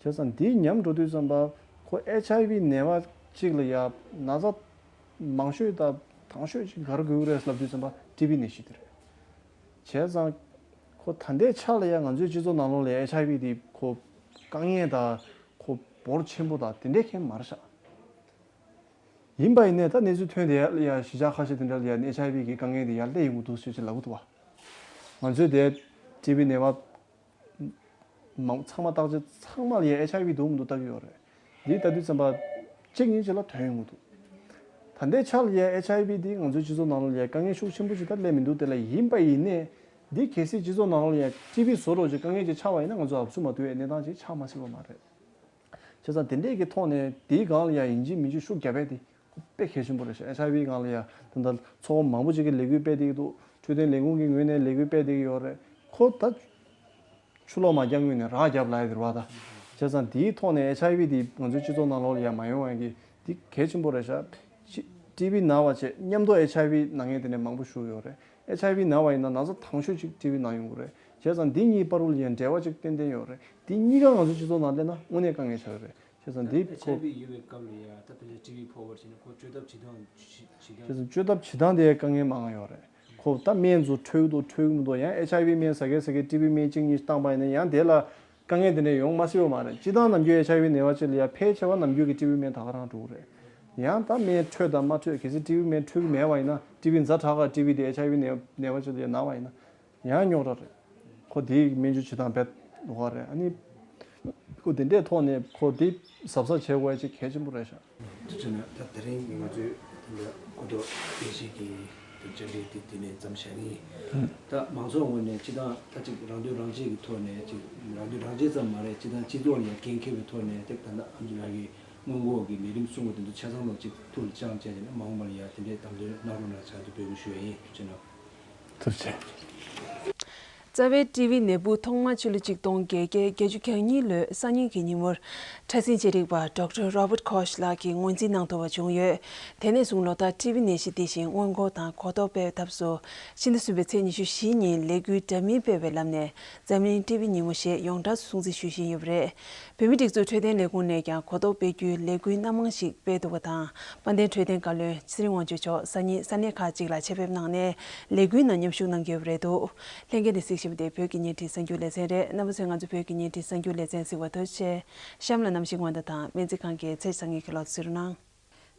བྱས་ཙང་འདི་ཉམས་འགྲོ་དུས་ཙམ་པ་ཁོ་ཨེཆ་ཨའི་ཝི་ནད་པ་གཅིག་ལ་ཡ་ན་ཚ་མང་ཤོས་དང་དང་ཤོས་ཅིག་ག་རེ་དགོས་ཀྱི་རེད་ལབ་དུས་ཙམ་པ་ཊི་བི་ནད་གཞི་དེ་རེད། བྱས་ཙང་ཁོ་ད་ལྟའི་ཆ་ལ་ཡ་ང་ཚོའི་སྤྱི་ཚོགས་ནང་ལོགས་ལ་ཡ་ཨེཆ་ཨའི་ཝི་དེ་ཁོ་དཀའ་ངལ་དང་ཁོ་འབོར་ཆེན་པོ་དང་དེ་འདྲའི་ཁེ་མ་རེད་ཤག། ཡིན་པ་ཡིན་ནའི་ད་གནས་ཚུལ་ཐོན་དེ་ཡ་གཞིས་ཆགས་ཁ་ཤས་དེ་འདྲ་ལ་ཡ་ཨེཆ་ཨའི་ཝི་གི་དཀའ་ངལ་དེ་ཡར་སླེབས་ཡོང་གི་འདུག་ཟེར་ཅིག་ལབ་ཀྱི་འདུག་བ། ང་ཚོས་དེ་ཊི་བི་ནད་པ་མང་ཚང་མ་བརྟག་དཔྱད་ཚང་མ་ལ་ཡ་ཨེཆ་ཨའི་ཝི་འདུག་མི་འདུག་ལྟ་གི་ཡོད་རེད། འདི་ལྟ་དུས་ཙམ་པ་གཅིག་གཉིས་ཅིག་ལ་ཐོན་ཡོང་གི་འདུག། ད་ལྟའི་ཆ་ལ་ཡ་ཨེཆ་ཨའི་ཝི་འདི་ང་ཚོའི་སྤྱི་ཚོགས་ནང་ལ་ཡ་དཀའ་ངལ་ཤུགས་ཆེན་པོ་ཅིག་ད་སླེབས་མི་འདུག། དེ་ལ་ཡིན་པ་ཡིན་ནའི་འདི་གལ་སྲིད་སྤྱི་ཚོགས་ནང་ལ་ཡ་ཊི་བི་བཟོ་འདྲ་ཅིག་དཀའ་ངལ་ཅིག་ཆགས་པ་ཡིན་ན་ང་ཚོ་ཨབ་སུ་མ་ཐུག་པའི་གནས་སྟངས་ཅིག་ཆགས་མ་སྲིད་པ་མ་རེད། བྱས་ཙང་དེ་འདྲས་ཀྱི་ཐོག་ནས་དེའི་སྒང་ལ་ཡ་ཡིན་གཅིག་མིན་གཅིག་ཤུགས་རྒྱབ་པ་དེ་དཔེ་གལ་ཆེན་པོ་རེད་ཤག། ཨེཆ་ཨའི་ཝི་སྒང་ལ་ཡ་ད་ལྟ་ཚོགས་པ་མང་པོ་ཅིག་གིས་ལས་འགུལ་སྤེལ་བསྡད་ཀྱི་འདུག། འཕྲོད་བསྟེན་ལས་ཁུངས་ཀྱི་ངོས་ནས་ལས་འགུལ་སྤེལ་བསྡད་ཀྱི་ཡོད་རེད། ཁོ་ད་ཆུ་ལོག་མ་རྒྱག་སྔོན་ནས་རགས་རྒྱབ་ལབ་ཡ་དེ་རེད་བ་ད། བྱས་ཙང་དེའི་ཐོག་ནས་ཨེཆ་ཨའི་ཝི་དེ་ང་ཚོའི་སྤྱི་ཚོགས་ནང་ལོགས་ལ་ཡ་མ་ཡོང་ཡ་གི་དེ་གལ་ཆེན་པོ་རེད་ཤག། ཊི་བི་ན་བ་བྱས་མཉམ་དུ་ཨེཆ་ཨའི་ཝི་ན་མཁན་དེ་འདྲ་མང་པོ་ཞིག་ཡོད་རེད། ཨེཆ་ཨའི་ཝི་ན་བ་ཡིན་ན་ན་ཚ་དང་ཤོས་ཅིག་ཊི་བི་ན་ཡོང་གི་རེད། བྱས་ཙང་འདི་གཉིས་བར་དུ་ལ་ཡང་འབྲེལ་བ་ཅིག་ཏན་ཏན་ཡོད་རེད། འདི་གཉིས་ཀ་ང་ཚོའི་སྤྱི་ཚོགས་ནང་སླེབས་ན་དངོས་གནས་དཀའ་ངལ་ཆགས་ཀྱི་རེད། བྱས་ཙང་འདི་ཨེཆ་ཁོ་ཨའི་ཝི་ཡོད་པའི་སྐབས་ལ་ཡ་ད་ཕལ་ཆེར་ཊི་བི་ཕོག་པར་བྱས་ན་ཁོ་བཅོས་ཐབས་བྱེད་སྟངས་བྱེད་བྱེད་སྟངས། བྱས་ཙང་བཅོས་ཐབས་བྱེད་སྟངས་དེ་དཀའ་ངལ་མང་ང་ཡོད་རེད། ཁོ་ད་སྨན་ཚོ་འཕྲོད་ཀྱི་འདུག་འཕྲོད་ཀྱི་མི་འདུག། ཡང་ཨེཆ་ཨའི་ཝི་སྨན་ཟ་གི་ཟ་གི་ཊི་བི་སྨན་གཅིག་གཉིས་བཏང་པ་ཡིན་ན་ཡང་དེ་ལ་དཀའ་ངལ་དེ་འདྲ་ཡོང་མ་སྲིད་པ་མ་རེད། སྤྱིར་བཏང་ནམ་རྒྱུན་ཨེཆ་ཨའི་ཝི་ནད་པ་ཅིག་ལ་ཡ་ཕལ་ཆེ་བ་ནམ་རྒྱུན་གྱི་ཊི་བི་སྨན་ད་ག་རང་འགྲོ་གི་རེད། ཡང་ད་སྨན་འཕྲོད་དང་མ་འཕྲོད། གལ་སྲིད་ཊི་བི་སྨན་འཕྲོད་ཀྱི་མེད་པ་ཡིན་ན། ཊི་བི་ཛ་དྲག་ག་ཊི་བི་དེ་ཨེཆ་ཨའི་ཝི་ནད་ནད་པ་ཅིག་ལ་ཡ་ན་བ་ཡིན་ན་ཡང་རྙོག་དྲ་རེད། ཁོ་དེའི་སྨན་བཅོས་བྱེད་སྟངས་རྦད་ལོགས་ཀ་རེད། ཨ་ནི་ཁོ་དེ་འདྲའི་ཐོག་ནས་ཁོ་དེ་གཟབ་གཟབ་བྱེད་དགོས་ཡ་ཅིག་གལ་ཆེན་པོ་རེད་ཤག། དེ་བྱས་ན་ད་དེ་རིང་ང་ཚོའི་འདི་གོ་རྟོགས་སྤེལ་བྱེད་ཀྱི་བཅར་འདྲི་དེ་དེ་ནས་མཚམས་བཞག་གི་ཡིན། ད་མང་ཚོགས་ངོས་ནས་སྤྱིར་བཏང་ད་ཅིག་རང་དོན་རང་གཅེས་ཀྱི་ཐོག་ནས་ཅིག་རང་དོན་རང་གཅེས་ཙམ་མ་རེད། སྤྱིར་བཏང་སྤྱི་ཚོགས་ལ་ཡང་འགན་འཁྱེར་བའི་ཐོག་ནས་ཅིག་ད་ལྟ་ཨ་མཆོག་ལགས་ཀྱིས་སྔོན་འགོག་གི་ལས་རིམ་གསུངས་པ་དེ་ཚོ་ཆ་ཚང་ལ་ཅིག་ཐུགས་ལ་བཅངས་བྱས་ནས་མ་འོངས་པ་ལ་ཡང་དེ་འདྲའི་བདམས་ཐོན་གནང་རོགས་གནང་བྱ་རྒྱུ་འབོད་སྐུལ་ཞུ་ཡ་ཡིན། ཐུགས་རྗེ་གནང་། ཐུགས་རྗེ་ཆེ། རྩ་བའི་ཊི་བི་ནད་འབུ་ཐོག་མ་ཕྱི་ལོ་ཆིག་སྟོང་བརྒྱད་བརྒྱ་བརྒྱད་ཅུ་གྱ་གཉིས་ལོའི་སང་ཉིན་གྱི་ཉིན་མོར་ཕྲ་སྲིན་ཅན་རིག་པ་ཌོག་ཊར་རོ་བརྟ་ཁོཤ་ལགས་ཀྱིས་ངོས་འཛིན་གནང་ཐུབ་པ་བྱུང་ཡོད། དེ་ནས་བཟུང་ལོ་ལྟར་ཊི་བི་ནད་གཞི་འདི་བཞིན་སྔོན་འགོག་དང་གོ་རྟོགས་སྤེལ་བའི་ཐབས་སུ་ཕྱི་ཟླ་གསུམ་པའི་ཚེས་ཉི་ཤུ་བཞི་ཉིན་ལས་འགུལ་འདྲ་མིན་སྤེལ་བའི་ལམ་ནས་འཛམ་གླིང་ཊི་བི་ཉིན་མོ་ཞེས་ཡོངས་གྲགས་སུ་སྲུང་བརྩི་ཞུ་བཞིན་ཡོད་པ་རེད། བོད་མིའི་སྒྲིག་འཛུགས་འཕྲོད་བསྟེན་ལས་ཁུངས་ནས་ཀྱང་གོ་རྟོགས་སྤེལ་རྒྱུའི་ལས་འགུལ་སྣ་མང་ཞིག་སྤེལ་འདུག་པ་དང་། དཔལ་ལྡན་འཕྲོད་བསྟེན་བཀའ་བློན་ཚེ་རིང་དབང་ཕྱུག་མཆོག་སང་ཉིན་ས་གནས་ཁག་ཅིག་ལ་ཆེད་ཕེབས་གནང་ནས་ལས་འགུལ་ནང་མཉམ་ཞུགས་གནང་གི་ཡོད་པ་རེད་འདུག། ལྷན་རྒྱས་ནས་གཟིགས་བཞིན་པ་དེ་བོད་ཀྱི་བརྙན་འཕྲིན་གསར་འགྱུར་ལེ་ཚན་རེད། རྣམ་པ་ཚོས་ང་ཚོ་བོད་ཀྱི་བརྙན་འཕྲིན་གསར་འགྱུར་ལེ་ཚན་གཟིགས་པར་ཐུགས་རྗེ་ཆེ། གཤམ་ལ་གནམ་གཤིས་སྔོན་བརྡ་དང་སྨན་རྩིས་ཁང་གི་ཚེས་གྲངས་ཀྱི་ལོག་གཟིགས་རོགས་གནང་།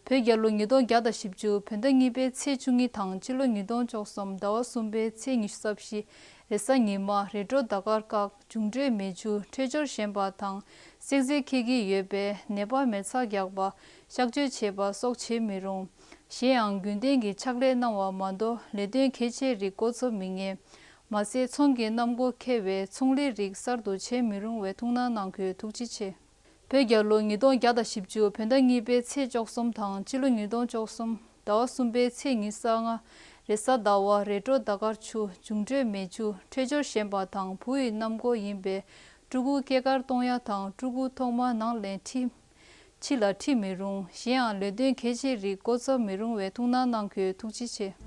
བོད་རྒྱལ་ལོ་ཉིས་སྟོང་བརྒྱ་དང་བཞི་བཅུ་བོད་ཟླ་གཉིས་པའི་ཚེས་བཅུ་གཉིས་དང་སྤྱི་ལོ་ཉིས་སྟོང་བཅུ་གསུམ་ཟླ་བ་གསུམ་པའི་ཚེས་ཉི་ཤུ་རྩ་བཞི་རེས་གཟའ་ཉི་མ་རེས་འགྲོགས་ཟླ་སྐར་བཀག་འབྱུང་འཕྲོད་མེ་ཆུ་འཕྲོད་སྦྱོར་ཞན་པ་དང་སྲེག་རྫས་འཁྱེར་གྱི་ཡོད་པས་ནད་པ་མེ་བཙའ་རྒྱག་པ་གཤག་བཅོས་བྱེད་པ་སོགས་བྱེད་མི་རུང་། གཞན་ཡང་རྒྱུན་ལྡན་གྱི་ཕྱག་ལས་གནང་བ་མ་གཏོགས་ལས་དོན་གལ་ཆེའི་རིགས་བསྐོ་ཚོ་མི་ཉན། མ་ཟད་ཚོང་གི་གནམ་སྒོ་ཁེལ་བས་ཚོང་ལས་རིགས་གསར་དུ་བྱེད་མི་རུང་བའི་ཐུགས་སྣང་གནང་དགོས། ཐུགས་རྗེ་ཆེ། བོད་རྒྱལ་ལོ་ཉིས་སྟོང་བརྒྱ་དང་བཞི་བཅུ་བོད་ཟླ་གཉིས་པའི་ཚེས་བཅུ་གསུམ་དང་སྤྱི་ལོ་ཉིས་སྟོང་བཅུ་གསུམ་ཟླ་བ་གསུམ་པའི་ཚེས་ཉི་ཤུ་རྩ་ལྔ་རེས་གཟའ་ཟླ་བ་རེས་འགྲོགས་ཟླ་སྐར་ཆུ་འབྱུང་འཕྲོད་མེ་ཆུ་འཕྲོད་སྦྱོར་ཞན་པ་དང་བུ་ཡི་གནམ་སྒོ་ཡིན་པས་ཕྲུ་གུ་སྐྱེས་སྐར་གཏོང་ཡ་དང་ཕྲུ་གུ་ཐོག་མ་ནང་ལ་ཁྲིད་ཕྱི་ལ་ཁྲིད་མི་རུང་། གཞན་ཡང་ལས་དོན་གལ་ཆེའི་རིགས་བསྐོ་ཚོ་མི་རུང་བའི་ཐུགས་སྣང་གནང་དགོས། ཐུགས་རྗེ་ཆེ།